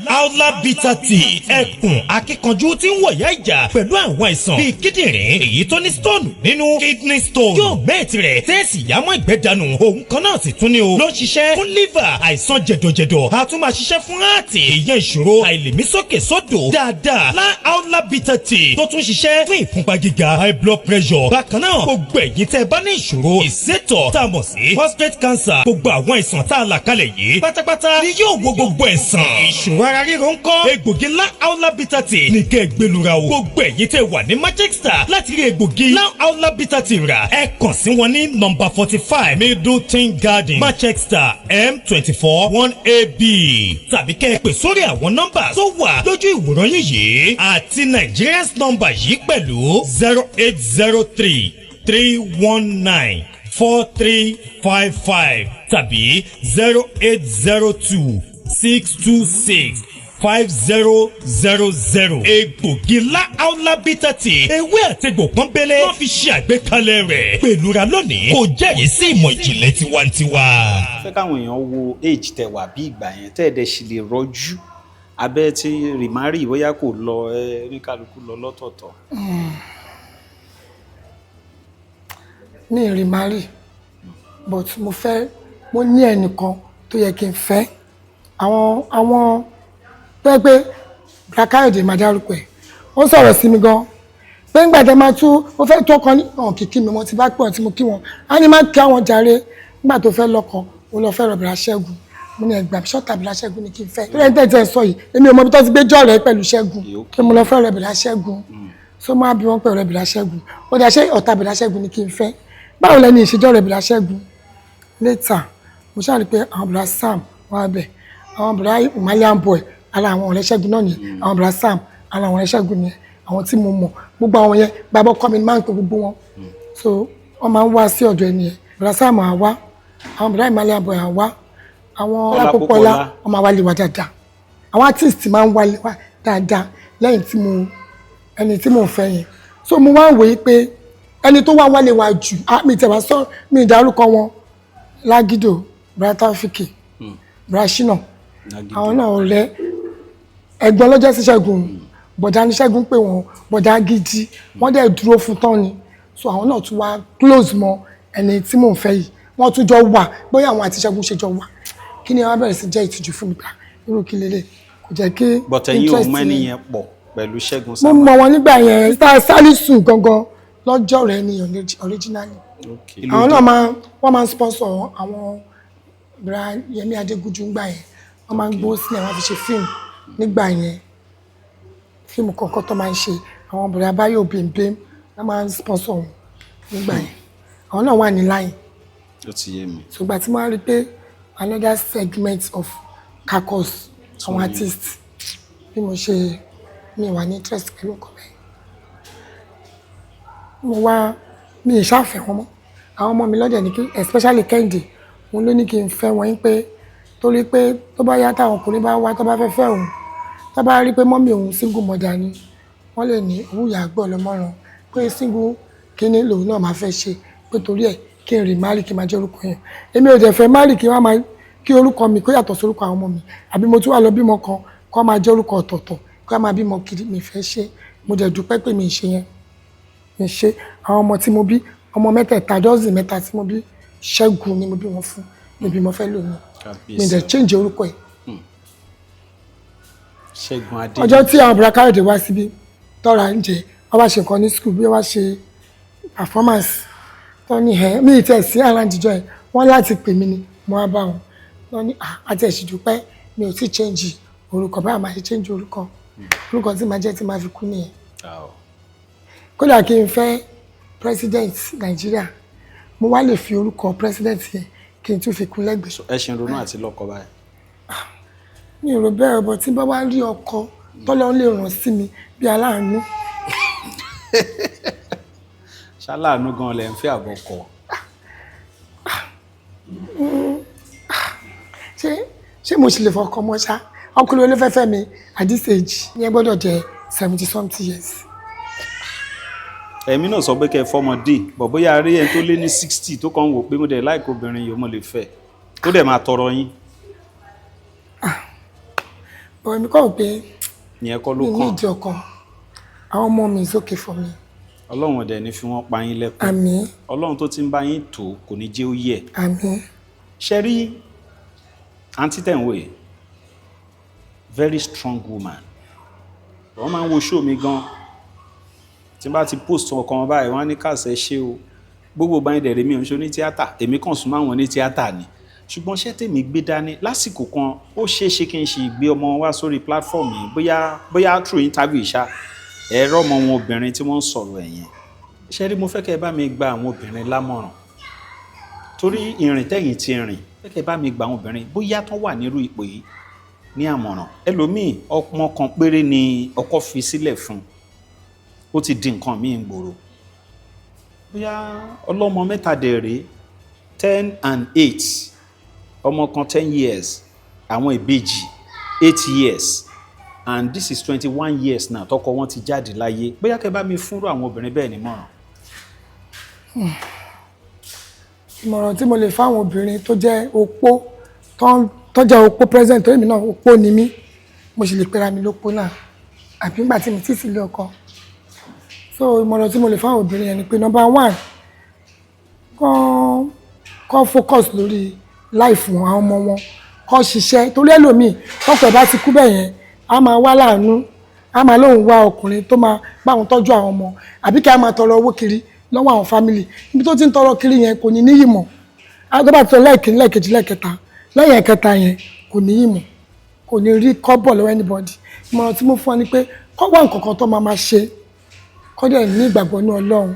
Aula Bitter Tea, ẹkùn akíkanjú tí ń wọ̀yá ìjà pẹ̀lú àwọn àìsàn bíi kíndìnrín èyí tó ní stone nínú, kidney stone, yóò mẹ́ẹ̀tì rẹ̀ tẹ́ẹ̀sì yámọ́ ìgbẹ́ dànù. Òun kan náà sì tún ní o ló ń ṣiṣẹ́ fún liver, àìsàn jẹ̀dọ̀jẹ̀dọ̀, a tún máa ṣiṣẹ́ fún heart, ìyẹn ìṣòro àìlèmísókè sódò dáadáa lá. Aula Bitter Tea tó tún ṣiṣẹ́ fún ìfúnpá gíga, high blood pressure. Bákan náà, gbogbo ẹ̀yin tẹ́ ẹ bá ní ìṣòro ìsétọ̀ tá a mọ̀ sí prostate cancer, gbogbo àwọn àìsàn tá a là kalẹ̀ yìí pátápátá ni yóò wo gbogbo ẹ̀sán. Ìṣòro ara ríro ń kọ́? Egbògi ńlá Aula Bitter Tea ní kẹ́ ẹ gbẹlura o. Gbogbo ẹ̀yin tẹ́ wà ní Manchester, láti rí egbògi ńlá Aula Bitter Tea rà, ẹ kàn sí wọn ní nọ́mbà 45 Middleton Garden, Manchester, M24 1AB, tàbí kẹ́ ẹ pè sórí àwọn nọ́mbà tó wà lójú ìwòran yín yìí àti Nigerians nọ́mbà yìí pẹ̀lú 08033194355 tàbí 08026265000. Egbògi ńlá Aula Bitter Tea, ewé àtegbò pọ́nbélé wọ́n fi ṣe àgbékalẹ̀ rẹ̀. Pẹ̀lúra lónìí, kò jẹ́rìí sí ìmọ̀ ìjìnlẹ̀ tiwantiwa. Fẹ́ káwọn èèyàn wo age tẹ wà bí ìgbà yẹn tẹ́ ẹ̀ dẹ̀ sì lè rọ́jú abẹ́ tí remarry, bóyá kò lọ, ẹ ní kálukú lọ lọ́tọ̀ọ̀tọ̀. Mi ì remarry, but mo fẹ́, mo ní ẹnìkan tó yẹ kí n fẹ́, àwọn tó yẹ pé Bùrà máa dárúkọ ẹ̀. Ó sọ̀rọ̀ sí mi gan pé ńgbà tẹ máa tú ó fẹ́ tó kan ní ọ̀hún kìkì mi, mo ti bá pè ọ́ tí mo kí wọn, á ní má kí àwọn jàre. Nígbà tó fẹ́ lọ́kọ, ó lọ fẹ́ rọ̀ Bùrà Ṣẹ́gun. Mo ní ẹgbàá ṣọ́tà Bùrà Ṣẹ́gun ni kí n fẹ́ tó lẹ́yìn tẹ̀sẹ̀ sọ yìí. Èmi ò mọ ibi tó ti gbé jọ̀rẹ́ pẹ̀lú Ṣẹ́gun pé mo lọ fẹ́ rẹ̀ Bùrà Ṣẹ́gun. So máa bí wọ́n pẹ̀ rẹ̀ Bùrà Ṣẹ́gun, ó dà, ṣé ọ̀tá Bùrà Ṣẹ́gun ni kí n fẹ́? Báwo lẹni ìṣèjọ́ rẹ̀ Bùrà Ṣẹ́gun? Later, mo ṣáà rí pé àwọn Bùrà Sam wà bẹ̀, àwọn Bùrà Malian boy, ara àwọn ọ̀rẹ́ Ṣẹ́gun náà ni àwọn Bùrà Sam, ara àwọn ọ̀rẹ́ Ṣẹ́gun ni àwọn tí mo mọ̀. Gbogbo àwọn yẹn, bàbá ọkọ mi máa ń pe gbogbo wọn, so wọ́n máa ń wá sí ọ̀dọ̀ ẹni yẹn. Bùrà Sam á wá, àwọn Bùrà Malian boy á wá, àwọn Ọlápọ̀pọ̀lá wọ́n máa wá lé wa dáadáa. Àwọn artist máa ń wá lé wa dáadáa lẹ́yìn tí mo ẹni tí mo fẹ́ yẹn. So mo wá ń wòye pé ẹni tó wá wálé wa jù, mi tẹ̀ wá sọ, mi ìdárúkọ wọn lágídò, Bùrà Taofiki, Bùrà Ṣínà, àwọn náà ọ̀rẹ́ ẹ̀gbọ́n lọ́jọ́ sí Ṣẹ́gun, bọ̀dá ní Ṣẹ́gun pé wọ́n bọ̀dá gidi, wọ́n dẹ̀ dúró fún tán ni. So àwọn náà tún wá close mọ́ ẹni tí mò ń fẹ́ yìí, wọ́n tún jọ wà. Bóyá àwọn àti Ṣẹ́gun ṣe jọ wà, kí ni wọ́n bẹ̀rẹ̀ sí jẹ́ ìtìjú fún mi gbà irú kí lélẹ̀ kò jẹ́ kí But ẹ̀yin ò mọ ẹni yẹn pọ̀ pẹ̀lú Ṣẹ́gun Mo Sámà? Mọ̀ wọn nígbà yẹn. Star Salisu gangan lọ́jọ́ rẹ̀ ni originally. Àwọn náà máa, wọ́n máa ń sponsor àwọn Bra Yẹmí Adégúnjú ńgbà yẹn. Wọ́n máa ń gbó sílẹ̀, wọ́n fi ṣe fíìmù nígbà yẹn, fíìmù kọ̀ọ̀kan tó máa ń ṣe. Àwọn Bra Báyọ̀ Bèǹbèǹ, wọ́n máa ń sponsor wọn nígbà yẹn. Àwọn náà wà ní line. Ó ti yé mi. Ṣùgbọ́n tí mo wá rí pé another segment of caucus àwọn artist, bí mo ṣe mi wà ní interest pẹ̀lú nǹkan bẹ́ẹ̀, mo wá mi ì ṣàfẹ́ wọn mọ́. Àwọn ọmọ mi lọ́dẹ̀ ní kí, especially Kẹ́hìndé, òun ló ní kí n fẹ́ wọn yín pé torí pé tó bá yá, táwọn ọkùnrin bá wá, tó bá fẹ́ fẹ́ òun, tó bá rí pé mummy òun single mother ni, wọ́n lè ní owó ìyá gbọ́ lọ́mọ́ràn pé single kíní lòun náà máa fẹ́ ṣe, pé torí ẹ̀ kí n remarry, kí n máa jẹ́ orúkọ yẹn. Èmi ò dẹ̀ fẹ́ marry kí wọ́n máa kí orúkọ mi kó yàtọ̀ sórúkọ àwọn ọmọ mi, àbí mo tún wà lọ bímọ kan kó máa jẹ́ orúkọ ọ̀tọ̀ọ̀tọ̀, kó máa bímọ kiri. Mi fẹ́ ṣe. Mo dẹ̀ dúpẹ́ pé mi ì ṣe yẹn, mi ṣe. Àwọn ọmọ tí mo bí, ọmọ mẹ́tẹ̀ẹ̀ta, dọ́sìn mẹ́ta tí mo bí, Ṣẹ́gun ni mo bí wọn fún. Mi bí mo fẹ́ lò ní mi dẹ̀ change orúkọ ẹ̀. Ṣẹ́gun Adé. Ọjọ́ tí àwọn bùrọ̀ Káyọ̀dé wá síbí tọ́ra ń jẹ, wọ́n wá ṣe nǹkan ní school, bí wọ́n wá ṣe performance tó ní ẹ̀, mi ì tẹ̀ sí àràǹdíjọ́ ẹ̀, wọ́n láti pè mí ni mo wá bá wọn. Wọ́n ní àti ẹ̀sìn dúpẹ́, mi ò tí change orúkọ báyà, máa ṣe change orúkọ. Orúkọ tí màá jẹ́ tí màá fi kú nìyẹn. Kódà kí n fẹ́ president Nàìjíríà, mo wá lè fi orúkọ president yẹn kí n tún fi kún lẹ́gbẹ̀ẹ́. Ẹ ṣe ń ronú àti lọ́kọ báyìí? Mi ò rò bẹ́ẹ̀ ọ̀bọ̀. Tí bá wá rí ọkọ tọ́lọ́ lè ràn sí mi bí aláàánú. Ṣáláàánú gan lẹ ń fẹ́ àbọ̀kọ. Ṣé mo sì lè fọkọ mọ́ ṣá? Ọkùnrin olófẹ́fẹ́ mi at this age yẹn gbọ́dọ̀ jẹ́ 70 something years. Ẹ̀mí náà sọ pé kẹ́ ẹ fọmọdé bọ̀, bóyá rí ẹni tó lé ní 60 tó kàn ń wò pé mo dẹ̀ láìkó obìnrin yìí, mo lè fẹ́, tó dẹ̀ máa tọrọ yín. But èmi kọ́ wò pé Ìyẹn kọ́ ló mi ní kàn. ìdí ọkọ. Àwọn ọmọ mi is okay for me. Ọlọ́run ọ̀dẹ̀ ní fi wọ́n pa yín lẹ́kùn. Àmín. Ọlọ́run tó ti ń bá yín tó kò ní jẹ́ ó yẹ. Àmín. Ṣe rí àǹtí tẹ̀ ń wò yìí, very strong woman. Wọ́n máa ń wo show mi gan. Tí n bá ti post ọkàn wọn báyìí, wọ́n á ní kàṣẹ ṣé o. Gbogbo báyìí dẹ̀rẹ̀, mi ò ń ṣe oní tíátà, èmi kàn súnmọ́ àwọn oní tíátà ni. Ṣùgbọ́n ṣé tèmi gbé dání lásìkò kan, ó ṣeé ṣe kí n ṣe ìgbé ọmọ wá sórí platform yìí, bóyá through interview ṣá, ẹ̀rọ ọmọ wọn obìnrin tí wọ́n ń sọ̀rọ̀ ẹ̀yẹn. Ṣé rí, mo fẹ́ kẹ́ ẹ bá mi gba àwọn obìnrin lámọ̀ràn, torí ìrìn tẹ̀yìn ti rìn, fẹ́ kẹ́ ẹ bá mi gba àwọn obìnrin bóyá tán wà nírú ipò yìí ní àmọ̀ràn. Ẹlòmíì, ọmọ kan péré ni ọkọ fi sílẹ̀ fún, ó ti di nǹkan míì ń gbòòrò. Bóyá ọlọ́mọ mẹ́ta dẹ̀ rèé, 10 and 8, ọmọ kan 10 years, àwọn ìbejì 8 years, and this is 21 years now tọkọ wọn ti jáde láyé. Bóyá kẹ́ bá mi fúnrú àwọn obìnrin bẹ́ẹ̀ nímọ̀ràn. Ìmọ̀ràn tí mo lè fáwọn obìnrin tó jẹ́ opó, tó jẹ́ opó present, torí èmi náà opó ni mí, mo sì lè pera mi lópó náà, àbí nígbà tí mi ti sílé ọkọ. So ìmọ̀ràn tí mo lè fáwọn obìnrin yẹn ni pé, number one, kán focus lórí life wọn, àwọn ọmọ wọn, kán ṣiṣẹ́, torí ẹlòmíì, tọkọ ẹ̀ bá ti kú bẹ́ẹ̀ yẹn, á máa wá láàánú, á máa lóun wá ọkùnrin tó máa bá òun tọ́jú àwọn ọmọ, àbí kí á máa tọrọ owó kiri lọ́wọ́ àwọn family. Ibi tó ti ń tọrọ kiri yẹn, kò ní níyì mọ́. Á tó bá ti sọ lẹ́ẹ̀kínní, lẹ́ẹ̀kejì, lẹ́ẹ̀kẹta, lẹ́yìn ẹ̀kẹta yẹn, kò níyì mọ́, kò ní rí kọ́bọ̀ lọ́wọ́ anybody. Ìmọ̀ràn tí mo fún ọ ni pé kọ́ wá nǹkan kan tó máa máa ṣe, kọ́ dẹ̀ ní ìgbàgbọ́ ní Ọlọ́run.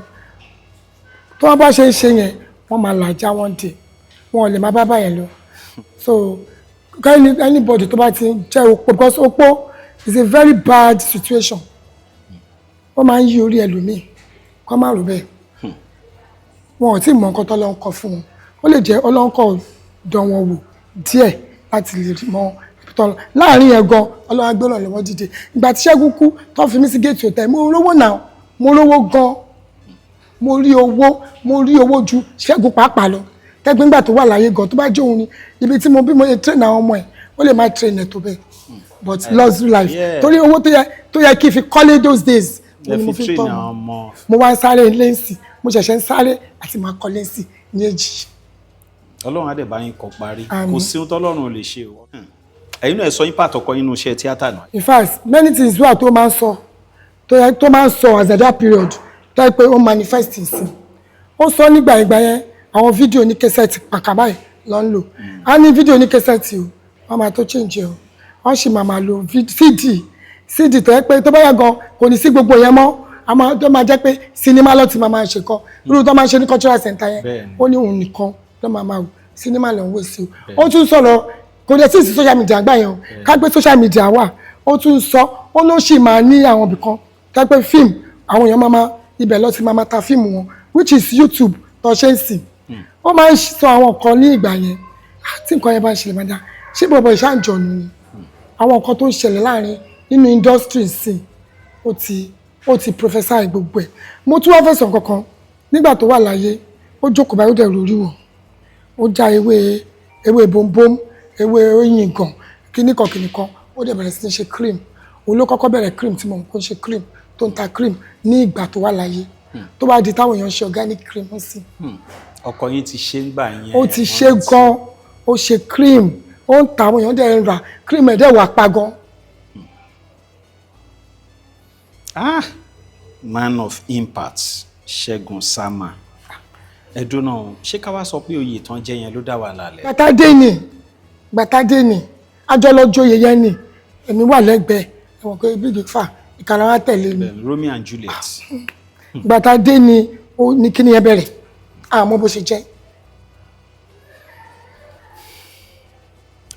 Tó wọ́n bá ṣe ń ṣe yẹn, wọ́n máa làjá, wọ́n dè wọn ò lè má bá báyẹn lọ. So anybody tó bá ti jẹ́ opó, because opó is a very bad situation, ó máa ń yí orí ẹlòmíì, kọ́ má rò bẹ́ẹ̀. Wọn ò tí ì mọ nǹkan tọ́lọ́run kọ fún wọn. Ó lè jẹ́ Ọlọ́run kọ̀ dán wọn wò díẹ̀ láti lè rí mọ ibi tó ń lọ. Láàrin yẹn gan, Ọlọ́run á gbé ìrànlọ́wọ́ dìde. Ìgbà tí Ṣẹ́gun kú, tó fi mí sí géètì hotel, mo rówó náà, mo rówó gan, mo rí owó, mo rí owó ju Ṣẹ́gun pàápàá lọ. Tẹ́gbẹ́ ńgbà tó wà láyé gan, tó bá jẹ́ òun ni, ibi tí mo bí mo ṣe train àwọn ọmọ ẹ̀, ó lè má train ẹ̀ tó bẹ́ẹ̀. But luxury life, torí owó tó yẹ kí n fi kọ́lé those days, Ẹ mo ni mo fi fi train tọ́ àwọn ọmọ. Mo wá ń sáré lẹ́ǹsì, mo ṣẹ̀ṣẹ̀ ń sáré àti máa kọ́ lẹ́ǹsì ní èjì. Ọlọ́run á dẹ̀ bá yín kọ parí. Àmín. Kò sí ohun tọ́lọ́run ò lè ṣe o. Ẹ̀yin náà, ẹ sọ yín pàtó kọ nínú iṣẹ́ tíátà náà. In fact, many things wà tó máa ń sọ, tó yẹ tó máa ń sọ as at that period, tó yẹ pé ó manifest sí. Ó sọ nígbà ìgbà yẹn, àwọn fídíò ní cassette pàkà báyìí ló ń lò. A ní fídíò ní cassette o, wọ́n máa tó change ẹ̀ o, wọ́n sì máa máa lo CD, CD tó yẹ pé tó bá yẹ gan, kò ní sí gbogbo yẹn mọ́. A máa tó máa jẹ́ pé sinimá ló ti máa máa ṣe kọ́ irú tó máa ṣe ní cultural center yẹn. Ó ní òun nìkan ló máa máa wò, sinimá ló ń wò sí o. Ó tún sọ̀rọ̀, kò dẹ̀ sí sí social media gbà yẹn o. Ká gbé social media wà, ó tún sọ, ó ló sì máa ní àwọn ibìkan tó yẹ pé fíìmù, àwọn èèyàn máa máa ibẹ̀ lọ sí máa máa ta fíìmù wọn, which is YouTube tó ṣe ń sìn. Ó máa ń sọ àwọn nǹkan ní ìgbà yẹn. Ah, tí nǹkan yẹn bá ń ṣẹlẹ̀, máa dá ṣé bọ̀bọ̀ ìṣàǹjọ̀nù ni. Àwọn nǹkan tó ń ṣẹlẹ̀ láàrin nínú industry sìn, ó ti prophesy gbogbo ẹ̀. Mo tún wá fẹ̀sọ̀ kankan. Nígbà tó wà láyé, ó jókòó báyìí, ó dẹ̀ lórí wọ̀, ó já ewé, ewé bombom, ewé oyin gan, kíníkan kíníkan, ó dẹ̀ bẹ̀rẹ̀ sí ní ṣe cream. Òun ló kọ́kọ́ bẹ̀rẹ̀ cream tí mo mọ̀ kó ń ṣe cream, tó ń ta cream ní ìgbà tó wà láyé, tó bá di táwọn èèyàn ń ṣe organic cream sí. Ọkọ yín ti ṣe ń gbà yẹn. Ó ti ṣe gan, ó ṣe cream, ó ń ta, àwọn èèyàn dẹ̀ ń rà cream ẹ̀, dẹ̀ wà pa gan. Ah, man of impact, Ṣẹ́gun Sama. Ẹ̀dùn náà, ṣé ká wá sọ pé oyè tán jẹ́ yẹn ló dá wàhálà lẹ̀? Gbàtà dé ni, gbàtà dé ni àjọlọ́jọyè yẹn ni èmi wà lẹ́gbẹ̀ẹ́ ẹ̀wọ̀n pé bíbí fà ìkàrà wa tẹ̀lé mi. Romeo and Juliet. Gbàtà dé ni ó ní kíni yẹn bẹ̀rẹ̀, àmọ́ bó ṣe jẹ́.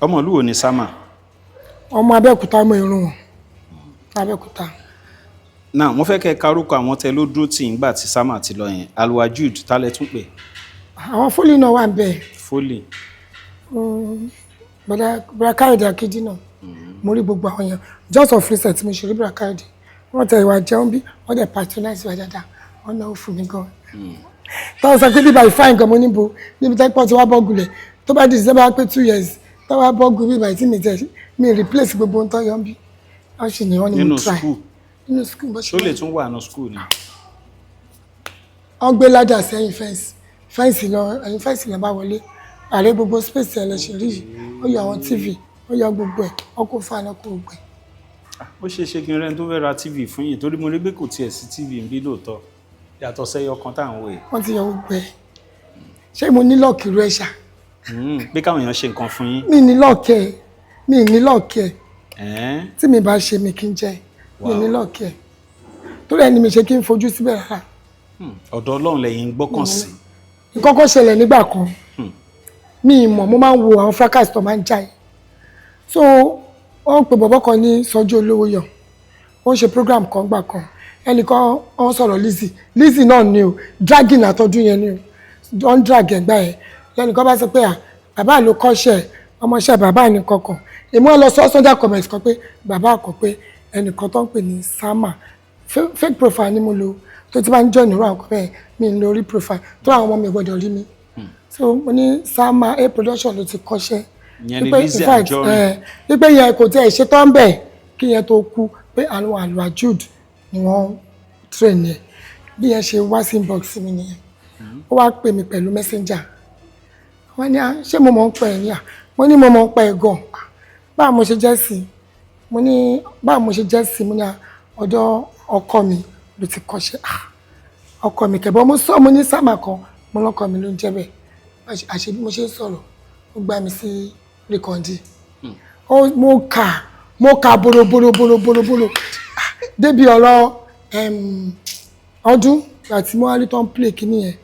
Ọmọ ìlú wo ni Sama? Ọmọ Abẹ́òkúta, ọmọ Ìrùn Abẹ́òkúta. Náà mo fẹ́ kẹ́ ẹ karúkọ àwọn tẹ ló dúró tì ń gbà tí Sama ti lọ yẹn. Alwajud tálẹ̀ tún pè? Àwọn Fólì náà wà ń bẹ̀. Fólì. Bọ́dà Káyọ̀dé Akéjì náà. Mo rí gbogbo àwọn yẹn just of recent. Mo ṣe rí Bọ́dà Káyọ̀dé, wọ́n tẹ ìwà jẹun bí wọ́n dẹ̀ patronize wa dáadáa. Wọ́n náwó fún mi gan. Táwọn sọ pé bíbá ìfáìn gan, mo níbo níbi tẹ́pọ̀ tí wàá bọ́ọ̀gù lẹ̀ tó bá di December pé 2 years tó wàá bọ́ọ̀gù bíbá tí mi tẹ̀ mi replace gbogbo ohun tó yọ ń bí, wọ́n sì ní wọ́n ní mo Nínú try. school? Nínú school bó ṣe Ṣó lè tún wà nínú school ni? Wọ́n gbé ladder sẹ́yìn fence lọ, ẹ̀yìn fence lọ bá wọlé ààrẹ. Gbogbo space ẹ̀ lọ ṣe rí yìí. Ó yọ àwọn TV, ó yọ gbogbo ẹ̀, ó kó fan, ó kó gbogbo ẹ̀. Ó ṣeé ṣe kí n rẹ́ni tó fẹ́ ra TV fún yín, torí mo rí pé kò tiẹ̀ sí TV ń bí lóòótọ́, yàtọ̀ sẹ́yọ kan tá à ń wò yìí. Wọ́n ti yọ gbogbo ẹ̀. Ṣé mo ní luck irú ẹ̀ ṣá? Pé káwọn èèyàn ṣe nǹkan fún yín. Mi ní luck ẹ̀, mi ní luck ẹ̀. Ẹ̀ẹ́n. Tí mi bá ṣe, mi kí n jẹ. Mi ní luck ẹ̀, torí ẹni mi ṣe kí n fojú síbẹ̀ rárá. Ọ̀dọ̀ Ọlọ́run lẹ́yìn ń gbọ́kàn sí. Nǹkan kan ṣẹlẹ̀ nígbà kan, mi ì mọ̀. Mo máa ń wo àwọn fracas tó máa ń jáì, so wọ́n ń pe bọ̀bọ́ kan ní Sọjí Olówó Yọ. Wọ́n ṣe program kan gbà kan, ẹnìkan wọ́n sọ̀rọ̀ Lizzy. Lizzy náà ni o, dragging àtọ́dún yẹn ni o, wọ́n ń drag ẹ̀gbá yẹn. Lẹ́nìkan bá sọ pé à bàbá ló kọ́ṣẹ́ ọmọọṣẹ́ bàbá ní kankan. Èmi wọn lọ sọ sọ́jà comment kan pé bàbá kọ pé ẹnìkan tó ń pè ní Sama, fake profile ni mo lò, tó ti bá ń join irú àwọn kan bẹ́ẹ̀, mi ń lo rí profile tó àwọn ọmọ mi gbọ́dọ̀ rí mi. So mo ní Sama A Production ló ti kọ́ṣẹ́. Ìyẹn ni Wípé, Lizzy in fact, Anjorin. Wípé yẹn kò tiẹ̀ ṣe tán bẹ́ẹ̀ kí yẹn tó kú, pé àwọn Alwajud ni wọ́n train yẹn. Bí yẹn ṣe wá sí inbox mi nìyẹn. Ó wá pè mí pẹ̀lú messenger. Wọ́n ní, "Ah, ṣé mo mọ̀ ń pẹ́ ẹ̀ ní?" À, mo ní mo mọ̀ ń pẹ́ ẹ̀ gan. Ah, báwo mo ṣe jẹ́ sí i? Mo ní báwo mo ṣe jẹ́ sí i? Mo ní, "Ah, ọ̀dọ̀ ọkọ mi ló ti kọ́ṣẹ́." Ah, ọkọ mi kẹ̀bọ́. Mo sọ, mo ní Sámà kan, mo lọ́kọ mi ló ń jẹ́ bẹ́ẹ̀. Àṣẹ bí mo ṣe ń sọ̀rọ̀, ó gbá mi sí record. Ó mo kà boroboroboroboroboro. Ah, débi ọ̀rọ̀ ọdún àti mo wá rí tó ń play kíní yẹn,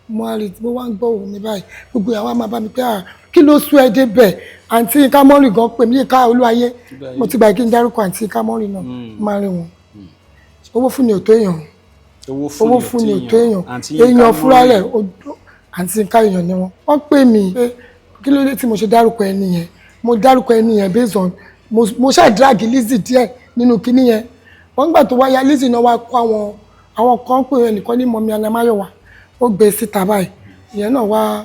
mo wá rí, mo wá ń gbọ́ òun mi báyìí. Gbogbo ìyàwó máa bá mi pé, ah, kí ló sún ẹ débẹ̀? Àǹtí Yínká Mọ́rì gan pè mí, Yínká Olúwayé. Mo ti gbà kí n dárúkọ àǹtí Yínká Mọ́rì náà, máa rí wọn. Owó fún ni ò tó èèyàn. Owó Owó fún ni ò tó èèyàn. Àǹtí Yínká Èèyàn fúnra Mọ́rì. rẹ̀ àǹtí Yínká, èèyàn ni wọ́n. Wọ́n pè mí pé kí ló dé tí mo ṣe dárúkọ ẹni yẹn. Mo dárúkọ ẹni yẹn based on mo ṣáà drag Lizzy díẹ̀ nínú kinní yẹn. Wọ́n gbà tó wáyà, Lizzy náà wá kó àwọn kan pé ẹnìkan ní mọ̀mí Anamáyọ̀wá, ó gbé síta báyìí. Ìyẹn náà wá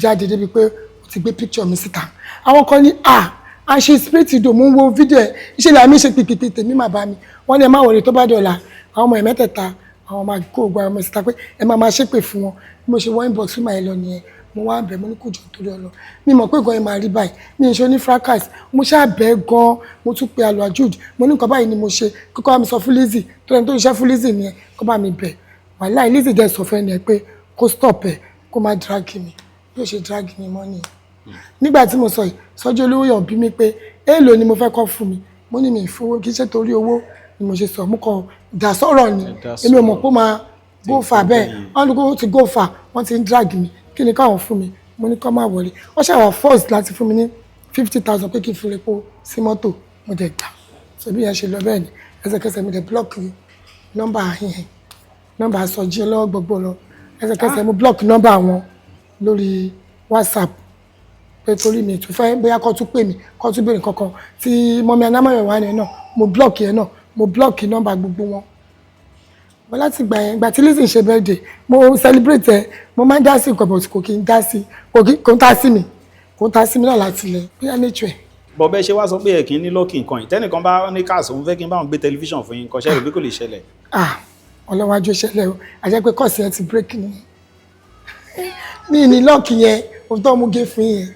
jáde débi pé ó ti gbé picture mi síta. Àwọn kan ní, ah, and she is pretty though. Mo ń wo fídíò ẹ̀, iṣẹ́ làmí ṣe pìpìpì tèmi mà bá mi. Wọ́n ní ẹ má wọlé, tó bá dọ̀la, àwọn ọmọ ẹ̀ mẹ́tẹ̀ẹ̀ta, àwọn máa kó ògbà ọmọ síta pé ẹ máa máa ṣépè fún wọn. Bí mo ṣe wọ́n inbox fún màá lọ nìyẹn. Mo wá bẹ̀, mo ní kò jọ torí ọlọ, mi mọ̀ pé nǹkan yẹn máa rí báyìí, mi ì ṣe oní fracas. Mo ṣáà bẹ̀ gan. Mo tún pe Alwajud. Mo ní nǹkan báyìí ni mo ṣe, kíkọ́ bá mi sọ fún Lizzy tó ẹni tó ń ṣiṣẹ́ fún Lizzy nìyẹn, kó bá mi bẹ̀. Wàláì, Lizzy dẹ̀ sọ fẹ́ ni ẹ pé kó stop ẹ, kó má drag mi. Bí ó ṣe drag mi mọ́ nìyẹn. Nígbà tí mo sọ yìí, Sọjí Olówó bí mi pé èèlò ni mo fẹ́ kọ́ fún mi. Mo ní mi ìfowó, kì í ṣe torí owó ni mo ṣe sọ, mo kàn dà sọ̀rọ̀ ni. Ẹ dá Èmi ò mọ̀ sọ̀rọ̀. pé ó máa go far bẹ́ẹ̀. Wọ́n ní kó ti go far, wọ́n ti ń drag mi. Kí ni káwọn fún mi? Mo ní kọ́ máa wọlé. Wọ́n ṣàwà force láti fún mi ní 50,000 pé kí n fi repo sí mọ́tò. Mo dẹ̀ gbà. So bí yẹn ṣe lọ bẹ́ẹ̀ ni. Ẹsẹ̀kẹsẹ̀ mo dẹ̀ block nọ́mbà yẹn, nọ́mbà Sọjí lọ́wọ́ gbogbo lọ. Ẹsẹ̀kẹsẹ̀ mo block nọ́mbà wọn lórí WhatsApp, pé torí mi tún fẹ́ bóyá kó tún pè mí, kó tún béèrè kankan. Tí mọ́mí Anámọ̀yọ̀ wà ní náà, mo block yẹn náà, mo block nọ́mbà gbogbo wọn. Mo láti gbà yẹn, ìgbà tí Lizzy ṣe birthday, mo celebrate ẹ. Mo máa ń dá sí nǹkan, but kò kí ń dá sí, kò ń ta sí mi, kò ń ta sí mi náà láti ilẹ̀, bóyá nature ẹ̀. Bọ́ bẹ́ẹ̀ ṣe wá sọ pé ẹ̀ kì í ní luck nǹkan yìí, tẹ́nìkan bá ní káàsì òun fẹ́ kí n bá òun gbé tẹlifíṣàn fún yín nǹkan, ṣẹ́rù bí kò lè ṣẹlẹ̀? Ah, ọlọ́wájú ṣẹlẹ̀ o. Àjẹ́ pé curse yẹn ti break ni. Mi ní luck yẹn, ohun tó mú gé fún yẹn,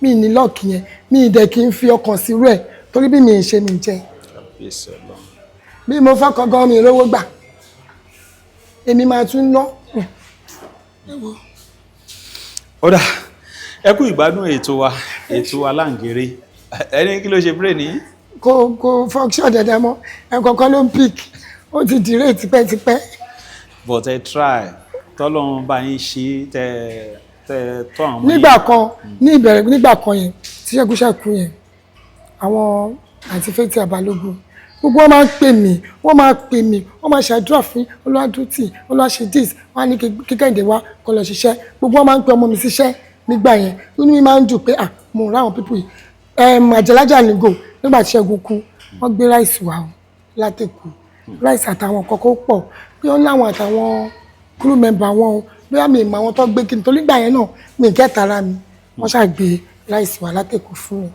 mi ní luck yẹn. Mi ì dẹ̀ kí n fi ọkàn sí rẹ̀, torí bí mi ì ṣe mi jẹ. Kábíyèsí Ọlọ́run. Bí mo fọkàn gan, mi rówó gbà, èmi máa tún ná. Ó dà, ẹ kú ìgbádùn ètò wa, ètò Aláǹgẹ̀rẹ̀. Ẹni kí ló ṣe brain yìí? Kò function dandan mọ́. Ẹ̀kọ̀ọ̀kan ló ń pick, ó ti dìré tipẹ́tipẹ́. But ẹ try, tọ́lọ́run bá yín ṣe tẹ tẹ tọ́ àwọn ọmọ yín. Nígbà kan ní ìbẹ̀rẹ̀, nígbà kan yẹn tí Ṣẹ́gun ṣẹ̀kú yẹn, àwọn àti Fathia Balógun, Gbogbo wọn máa ń pè mí, wọ́n máa pè mí, wọ́n máa ṣàdúrà fún Olúwadútì, Olúwaṣe this, wọ́n á ní kí Kẹ́hìndé wá kó lọ ṣiṣẹ́. Gbogbo wọn máa ń pe ọmọ mi síṣẹ́ nígbà yẹn. Inú mi máa ń dùn pé, ah, mo ń ráwọn people yìí. Àjàlájà nígò nígbà tí Ṣẹ́gun kú, wọ́n gbé rice wá o látẹ̀kù, rice àtàwọn kọ̀ọ̀kan pọ̀ bí wọ́n láwọn àtàwọn crew member wọn o, bóyá mi ìmọ̀ àwọn tó gbé kí n torí gbà yẹn náà mi ì kẹ́ta ara mi, wọ́n ṣàgbé rice wá látẹ̀kù fún mi.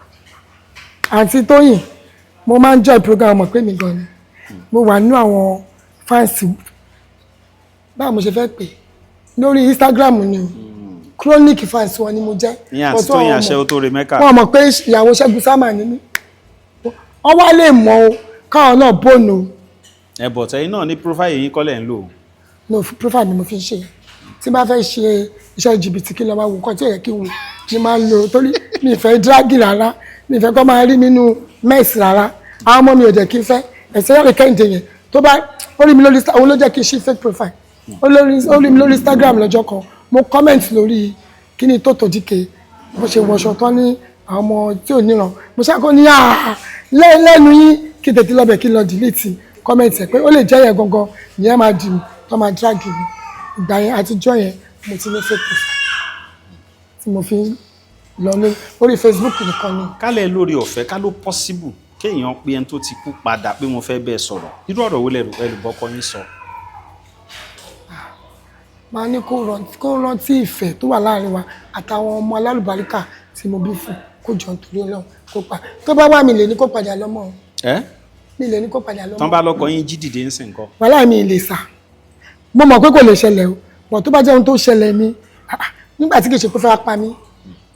Àǹtí Tóyìn, mo máa ń join program, mọ̀ pé mi gan ni mo wà nínú àwọn fans. Báwo mo ṣe fẹ́ pè lórí Instagram ni o, chronic fans wọn ni mo jẹ́. Ìyẹn àti Tóyìn aṣẹ́wó tó re Mẹ́kà. Wọ́n mọ̀ pé ìyàwó Ṣẹ́gun Sámà ni mí. Wọ́n wá lè mọ̀ o, káwọn náà bóònù o. Ẹ bọ̀ tẹ́yìn náà ní profile yín kọ́lẹ̀ ń lò. No, profile mi mo fi ń ṣe. Tí bá fẹ́ ṣe iṣẹ́ jìbìtì, kí n lọ máa wo nǹkan tí ò yẹ kí n wò ni máa ń lò, torí mi ì fẹ́ drag rárá, mi ì fẹ́ kọ́ máa rí nínú mess rárá. Àwọn ọmọ mi ò jẹ́ kí n fẹ́ ẹ̀sẹ̀ yàrá. Kẹ́hìndé yẹn, tó bá ó rí mi lórí, òun ló jẹ́ kí n ṣí fake profile. Ó rí mi lórí Instagram lọ́jọ́ kan, mo comment lórí kí ni tó tòdíke bó ṣe wọṣọ tán ní àwọn ọmọ tí ò níran. Mo ṣàkó ní lẹ́nu yín kí tètè lọ́bẹ̀ kí n lọ delete comment ẹ̀, pé ó lè jẹ́ yẹn gangan ìyẹn máa dì mí tó máa drag mi. Ìgbà yẹn àtijọ́ yẹn, mo ti ní fake profile tí mo fi ń lọ ní orí Facebook nìkan ni. Kálẹ̀ lórí ọ̀fẹ́, ká ló possible kéèyàn pé ẹni tó ti kú padà pé mo fẹ́ bẹ́ẹ̀ sọ̀rọ̀, irú ọ̀rọ̀ wo lẹ́rù ẹlùbọ́kọ yín sọ? Máa ní kó rántí ìfẹ́ tó wà láàrin wa àtàwọn ọmọ alálùbáríkà tí mo bí fún, kó jọ nítorí Ọlọ́run, kó pa tó bá wà mí lè ní kó padà lọ́mọ o. Ẹ́. Mi lè ní kó padà lọ́mọ. Tán bá lọ́kọ yín jí dìde ń sìn kọ́? Wàhálà mi lè sà. Mo mọ̀ pé kò lè ṣẹlẹ̀ o, bọ̀ tó bá jẹ́ ohun tó ṣẹlẹ̀ ni, ah, ah, nígbà tí kì í ṣe pé fẹ́ wá pa mí,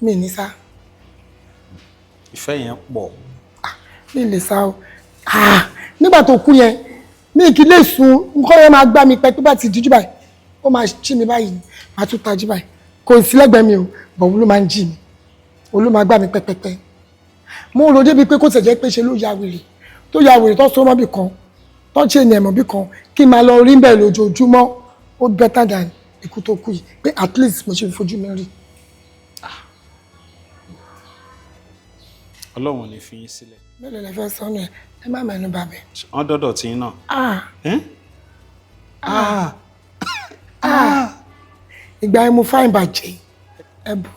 mi ní sá. Ìfẹ́ yẹn pọ̀. Mi lè sá o. Ah, nígbà tó kú yẹn, mi kì í lè sùn. Nǹkan yẹn máa gbá mi pẹ́. Tó bá ti díjú báyìí, ó máa jí mi báyìí, máa tún tají báyìí. Kò sí lẹ́gbẹ̀ẹ́ mi o, bọ̀ òun ló máa ń jí mi, òun ló máa gbá mi pẹ́pẹ́pẹ́. Mo rò débi pé kó tẹ̀ jẹ́ pé ṣe ló ya wèrè, tó ya wèrè, tó so mọ́ bì kan, tó ṣe ní ẹ̀mọ́ bì kan, kí n máa lọ rí bẹ́ẹ̀ lójoojúmọ́, ó better than ikú tó kú yìí, pé at least mo ṣe fojú mi rí. Ọlọ́run ò ní fi yín sílẹ̀. Mélòó lẹ fẹ́ sọnù ẹ? Ẹ má mẹ́nu bà bẹ́ẹ̀. Wọ́n dọ́dọ̀ tí yín náà. Ah. Ẹ́? Ah ah, ìgbà yẹn mo fine bàjẹ́ ẹ̀bù.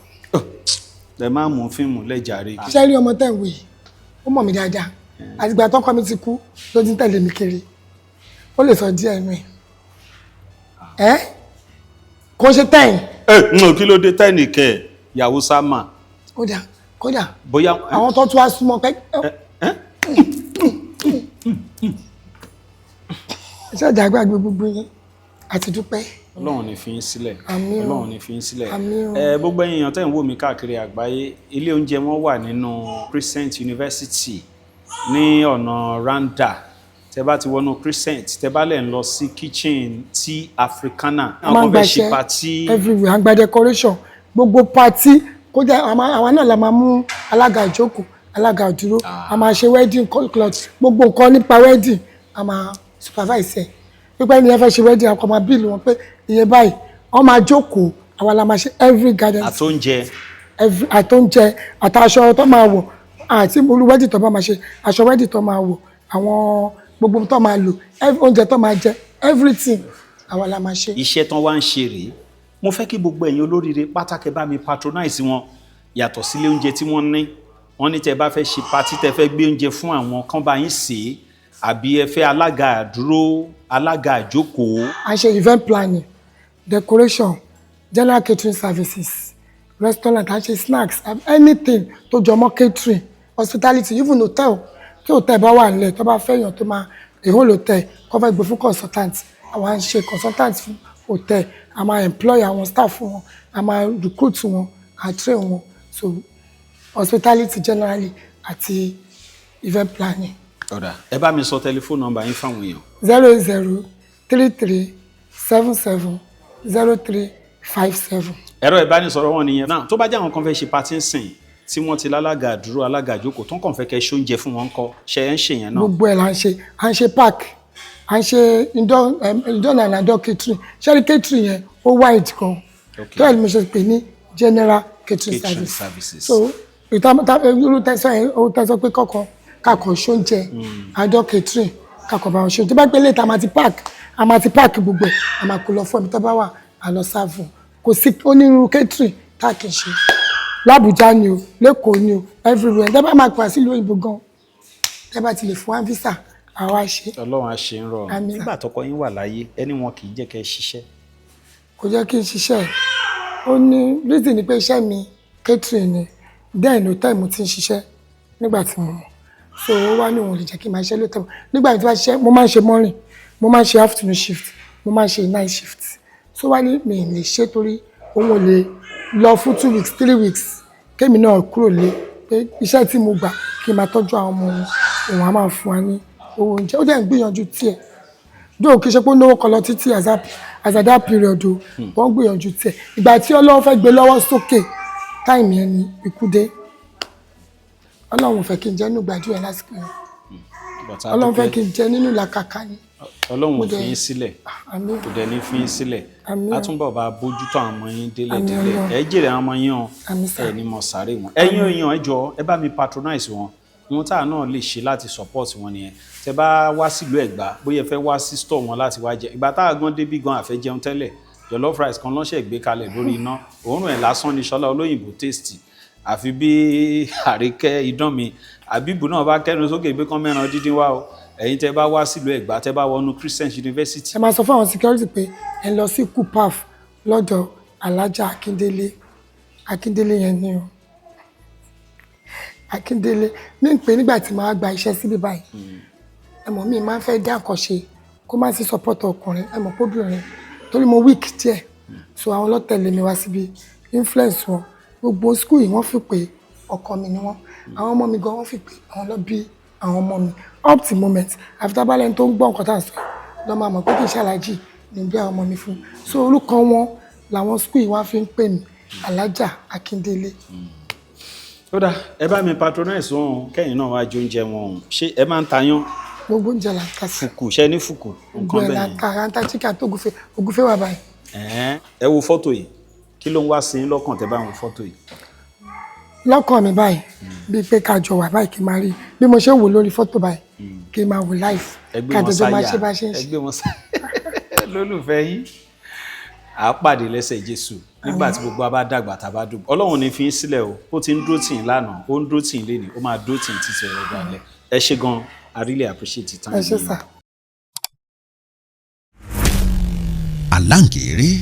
Ẹ má mú fíìmù lẹ́jàre. Ṣé rí ọmọ tẹ̀ ń wò yìí, ó mọ̀ mí dáadáa. Àtìgbà tọ́kọ mi ti kú ló ti ń tẹ̀lé mi kiri. Ó lè sọ díẹ̀ nù ẹ̀ ẹ́ kò ṣe tẹ̀yìn. Ẹ ń kí ló dé tẹ́nì kẹ ìyàwó sámà? Kódà kódà Bóyá àwọn tó tún wá súnmọ́ pẹ́. Ẹ? Ṣé ìjà gbàgbé gbogbo yẹn àti dúpẹ́. Ọlọ́run ní fi yín sílẹ̀. Àmín o. Ọlọ́run ní fi yín sílẹ̀. Àmín o. Ẹ gbogbo ẹ̀yin èèyàn tẹ́ ń wò mí káàkiri àgbáyé, ilé oúnjẹ wọn wà nínú Crescent University ní ọ̀nà Randa. Tẹ́ bá ti wọnú Crescent, tẹ́ bá lẹ̀ ń lọ sí kitchen tí Africana, A máa àwọn ń kan fẹ́ ṣe gbaṣẹ́ party. Everywhere, à ń gba decoration, gbogbo party. Kódà àwa náà la máa mú alága ìjókòó, alága ìdúró, a máa ṣe wedding cloth, gbogbo nǹkan nípa wedding, a máa supervise ẹ̀. Pípẹ́ ní ẹ fẹ́ ṣe wedding, a kò máa bill wọn pé iye báyìí, wọ́n máa jókòó, àwa la máa ṣe every garden. Àtóúnjẹ. Every àtóúnjẹ àtàṣọ tó máa wọ̀, àti olú wedding tó bá máa ṣe, aṣọ wedding tó máa wọ̀, àwọn gbogbo tó máa lò, oúnjẹ tó máa jẹ, everything, àwa la máa ṣe. Iṣẹ́ tán wá ń ṣe rèé. Mo fẹ́ kí gbogbo ẹ̀yin olóríire pátákẹ́ bá mi patronize wọn. Yàtọ̀ sílé oúnjẹ tí wọ́n ní, wọ́n ní tẹ́ bá fẹ́ ṣe party, tẹ́ fẹ́ gbé oúnjẹ fún àwọn kan bá yín sè é, àbí ẹ fẹ́ alága àdúró, alága àjókòó. A ṣe event planning, decoration, general catering services, restaurant, a ṣe snacks, anything tó jọ mọ́ catering, hospitality, even hotel. Tí hotel bá wà nílẹ̀, tó bá fẹ́ yàn tó máa a whole hotel kó fẹ́ gbé fún consultant, àwa ń ṣe consultant fún hotel. A máa employ àwọn staff fún wọn, a máa recruit wọn, a train wọn. So hospitality generally àti event planning. Ọ̀dà, ẹ bá mi sọ tẹlifóònù nọ́mbà yín fáwọn èèyàn. 08033770357. Ẹ̀rọ ìbánisọ̀rọ̀ wọn nìyẹn náà. Tó bá jẹ́ àwọn kan fẹ́ ṣe party ńsìn, tí wọ́n ti lálága àdúró, alága àjókòó, tó ń kàn fẹ́ kẹ́ ṣe oúnjẹ fún wọn ńkọ́? Ṣe ẹ ń ṣe yẹn náà? Gbogbo ẹ̀ là ń ṣe. À ń ṣe park, à ń ṣe indoor and outdoor catering. Ṣẹ́rí catering yẹn, ó wide gan. Tó ẹ̀ ni mo ṣe pè ní general catering Catering service. services. So irú tẹ̀sán yẹn, ó tẹ̀sán pé kọ̀ọ̀kan Kakọ̀ ṣóúnjẹ, adult catering, kakọ̀ bá wọn ṣe. Tó bá pẹ́ late, a máa ti pack gbogbo ẹ̀, a máa kó lọ fún ẹbí tó bá wà, a lọ serve. Kò sí onírúurú catering tá a kì í ṣe. L'Ábùjá ni o, l'Ékòó ni o, everywhere. Tẹ́ bá máa pàṣẹ sílùú òyìnbó gan, tẹ́ bá ti lè fún wa visa, àwa ṣe. Ọlọ́run á ṣe ń rọrùn. Àmín. Nígbà tọkọ yín wà láyé, ẹni wọn kì í jẹ́ kẹ́ ẹ ṣiṣẹ́? Kò jẹ́ kí n ṣiṣẹ́. Ó ní reason ni pé iṣẹ́ mi catering ni. Then hotel mo ti ń ṣiṣẹ́ nígbà tí mo mọ̀, so ó wá ní òun ò lè jẹ́ kí n máa ṣiṣẹ́ lótẹ́ẹ̀lì. Nígbà tí wọ́n ṣiṣẹ́, mo máa ń ṣe morning, mo máa ń ṣe afternoon shift, mo máa ń ṣe night shift. So wá ní mi ì lè ṣe torí òun ò lè lọ fún 2 weeks, 3 weeks, kémi náà kúrò lé, pé iṣẹ́ tí mo gbà, kí n máa tọ́jú àwọn ọmọ òun, òun á máa fún wa ní owó oúnjẹ. Ó dẹ̀ ń gbìyànjú tiẹ̀ dóò, kí ṣe pé ó náwó kan lọ títí as at that period o. Wọ́n gbìyànjú tiẹ̀. Ìgbà tí Ọlọ́run fẹ́ gbé lọ́wọ́ sókè, time yẹn ni ikú dé. Ọlọ́run ò fẹ́ kí n jẹ́ nínú gbàdúrà lásìkò yẹn. But a Ọlọ́run fẹ́ dúpẹ́. kí n jẹ́ nínú ìlàkàkà ni. Ọlọ́run ò Mo fi dẹ̀- yín sílẹ̀. Àmín. Kò dẹ̀ ní fi yín sílẹ̀. Àmín. Á túnbọ̀ bá bójútó àwọn ọmọ yín délẹ̀ Àmín. délẹ̀. Ọlọ́run. Ẹ jèrè àwọn ọmọ yín o. Àmín sà. Ẹ ní mọ sáré wọn. Ẹ̀yin èèyàn, ẹ jọ̀ọ́, ẹ bá mi patronize wọn. Ohun tá a náà lè ṣe láti support wọn nìyẹn. Tẹ bá wá sílùú Ẹ̀gbá, bóyá ẹ fẹ́ wá sí store wọn láti wá jẹ. Ìgbà tá a gan débí gan, àfẹ́ jẹun tẹ́lẹ̀, jollof rice kan lọ́sẹ̀ gbé kalẹ̀ lórí iná, òórùn ẹ̀ lásán ni Ṣọlá Olóyìnbó tasty, àfi bí àríkẹ́ idán mi àbíbù náà bá kẹ́nu sókè pé kán mẹ́ran dídín wá o. Ẹ̀yin tẹ bá wá sílùú Ẹ̀gbá, tẹ bá wọnú Christian University, Ẹ máa sọ fún àwọn security pé ẹ lọ sí Kupaf lọ́dọ̀ Alájà Akíndélé. Akíndélé yẹn ni o, Akíndélé ní ń pè. Nígbà tí màá gba iṣẹ́ síbí báyìí, ẹ mọ̀ mi máa ń fẹ́ dá nǹkan ṣe kó má sí support ọkùnrin. Ẹ mọ̀ kóbìnrin, torí mo weak díẹ̀, so àwọn ọlọ́tẹ̀lé mi wá síbi, influence wọn. Gbogbo school yìí, wọ́n fi pé ọkọ mi ni wọ́n. Àwọn ọmọ mi gan, wọ́n fi pé àwọn lọ bí àwọn ọmọ mi. Up to moment, àfi tábàlẹ̀ tó ń gbọ́ nǹkan tá à ń sọ yìí lọ́ máa mọ̀ pé kì í ṣàlájì ní bí àwọn ọmọ mi fún. So orúkọ wọn làwọn school yìí wọ́n fi ń pè mí, Alájà Akíndélé. Ó dà, ẹ bá mi patronize wọn o, kẹ́yìn náà wá jẹ oúnjẹ wọn o. Ṣé ẹ máa ń tayán? Gbogbo oúnjẹ là ń ta sí. Fùkù, ṣe ní fùkù Gbogbo nǹkan ẹ̀ là bẹ́ẹ̀ ń ta. À ń ta chicken àti ògúfe. Ògúfe wà báyìí. yẹn? Ẹ wo fọ́tò yìí, kí ló ń wá sí yín lọ́kàn tẹ́ bá wo fọ́tò yìí? Lọ́kàn mi báyìí, bíi pé ká jọ wà báyìí, kí n máa rí bí mo ṣe ń wò lórí fọ́tò báyìí, kí n máa wò live, Ẹ gbé ká wọn jọjọ máa sáyà. ṣe bá ṣe ń Ẹ ṣe. gbé wọn sáyà lólùfẹ́ yín. À á pàdé lẹ́sẹ̀ Jésù nígbà tí gbogbo wa bá dàgbà tá a bá dùn. Ọlọ́run ní fi yín sílẹ̀ o. Ó ti ń dúró tì yín lánàá, ó ń dúró tì yín lénìí, ó máa dúró tì yín títí ọ̀rọ̀ dalẹ̀. Ẹ ṣé gan, I really appreciate the time Ẹ ṣé yín. Sà. Aláǹgẹ̀rẹ̀.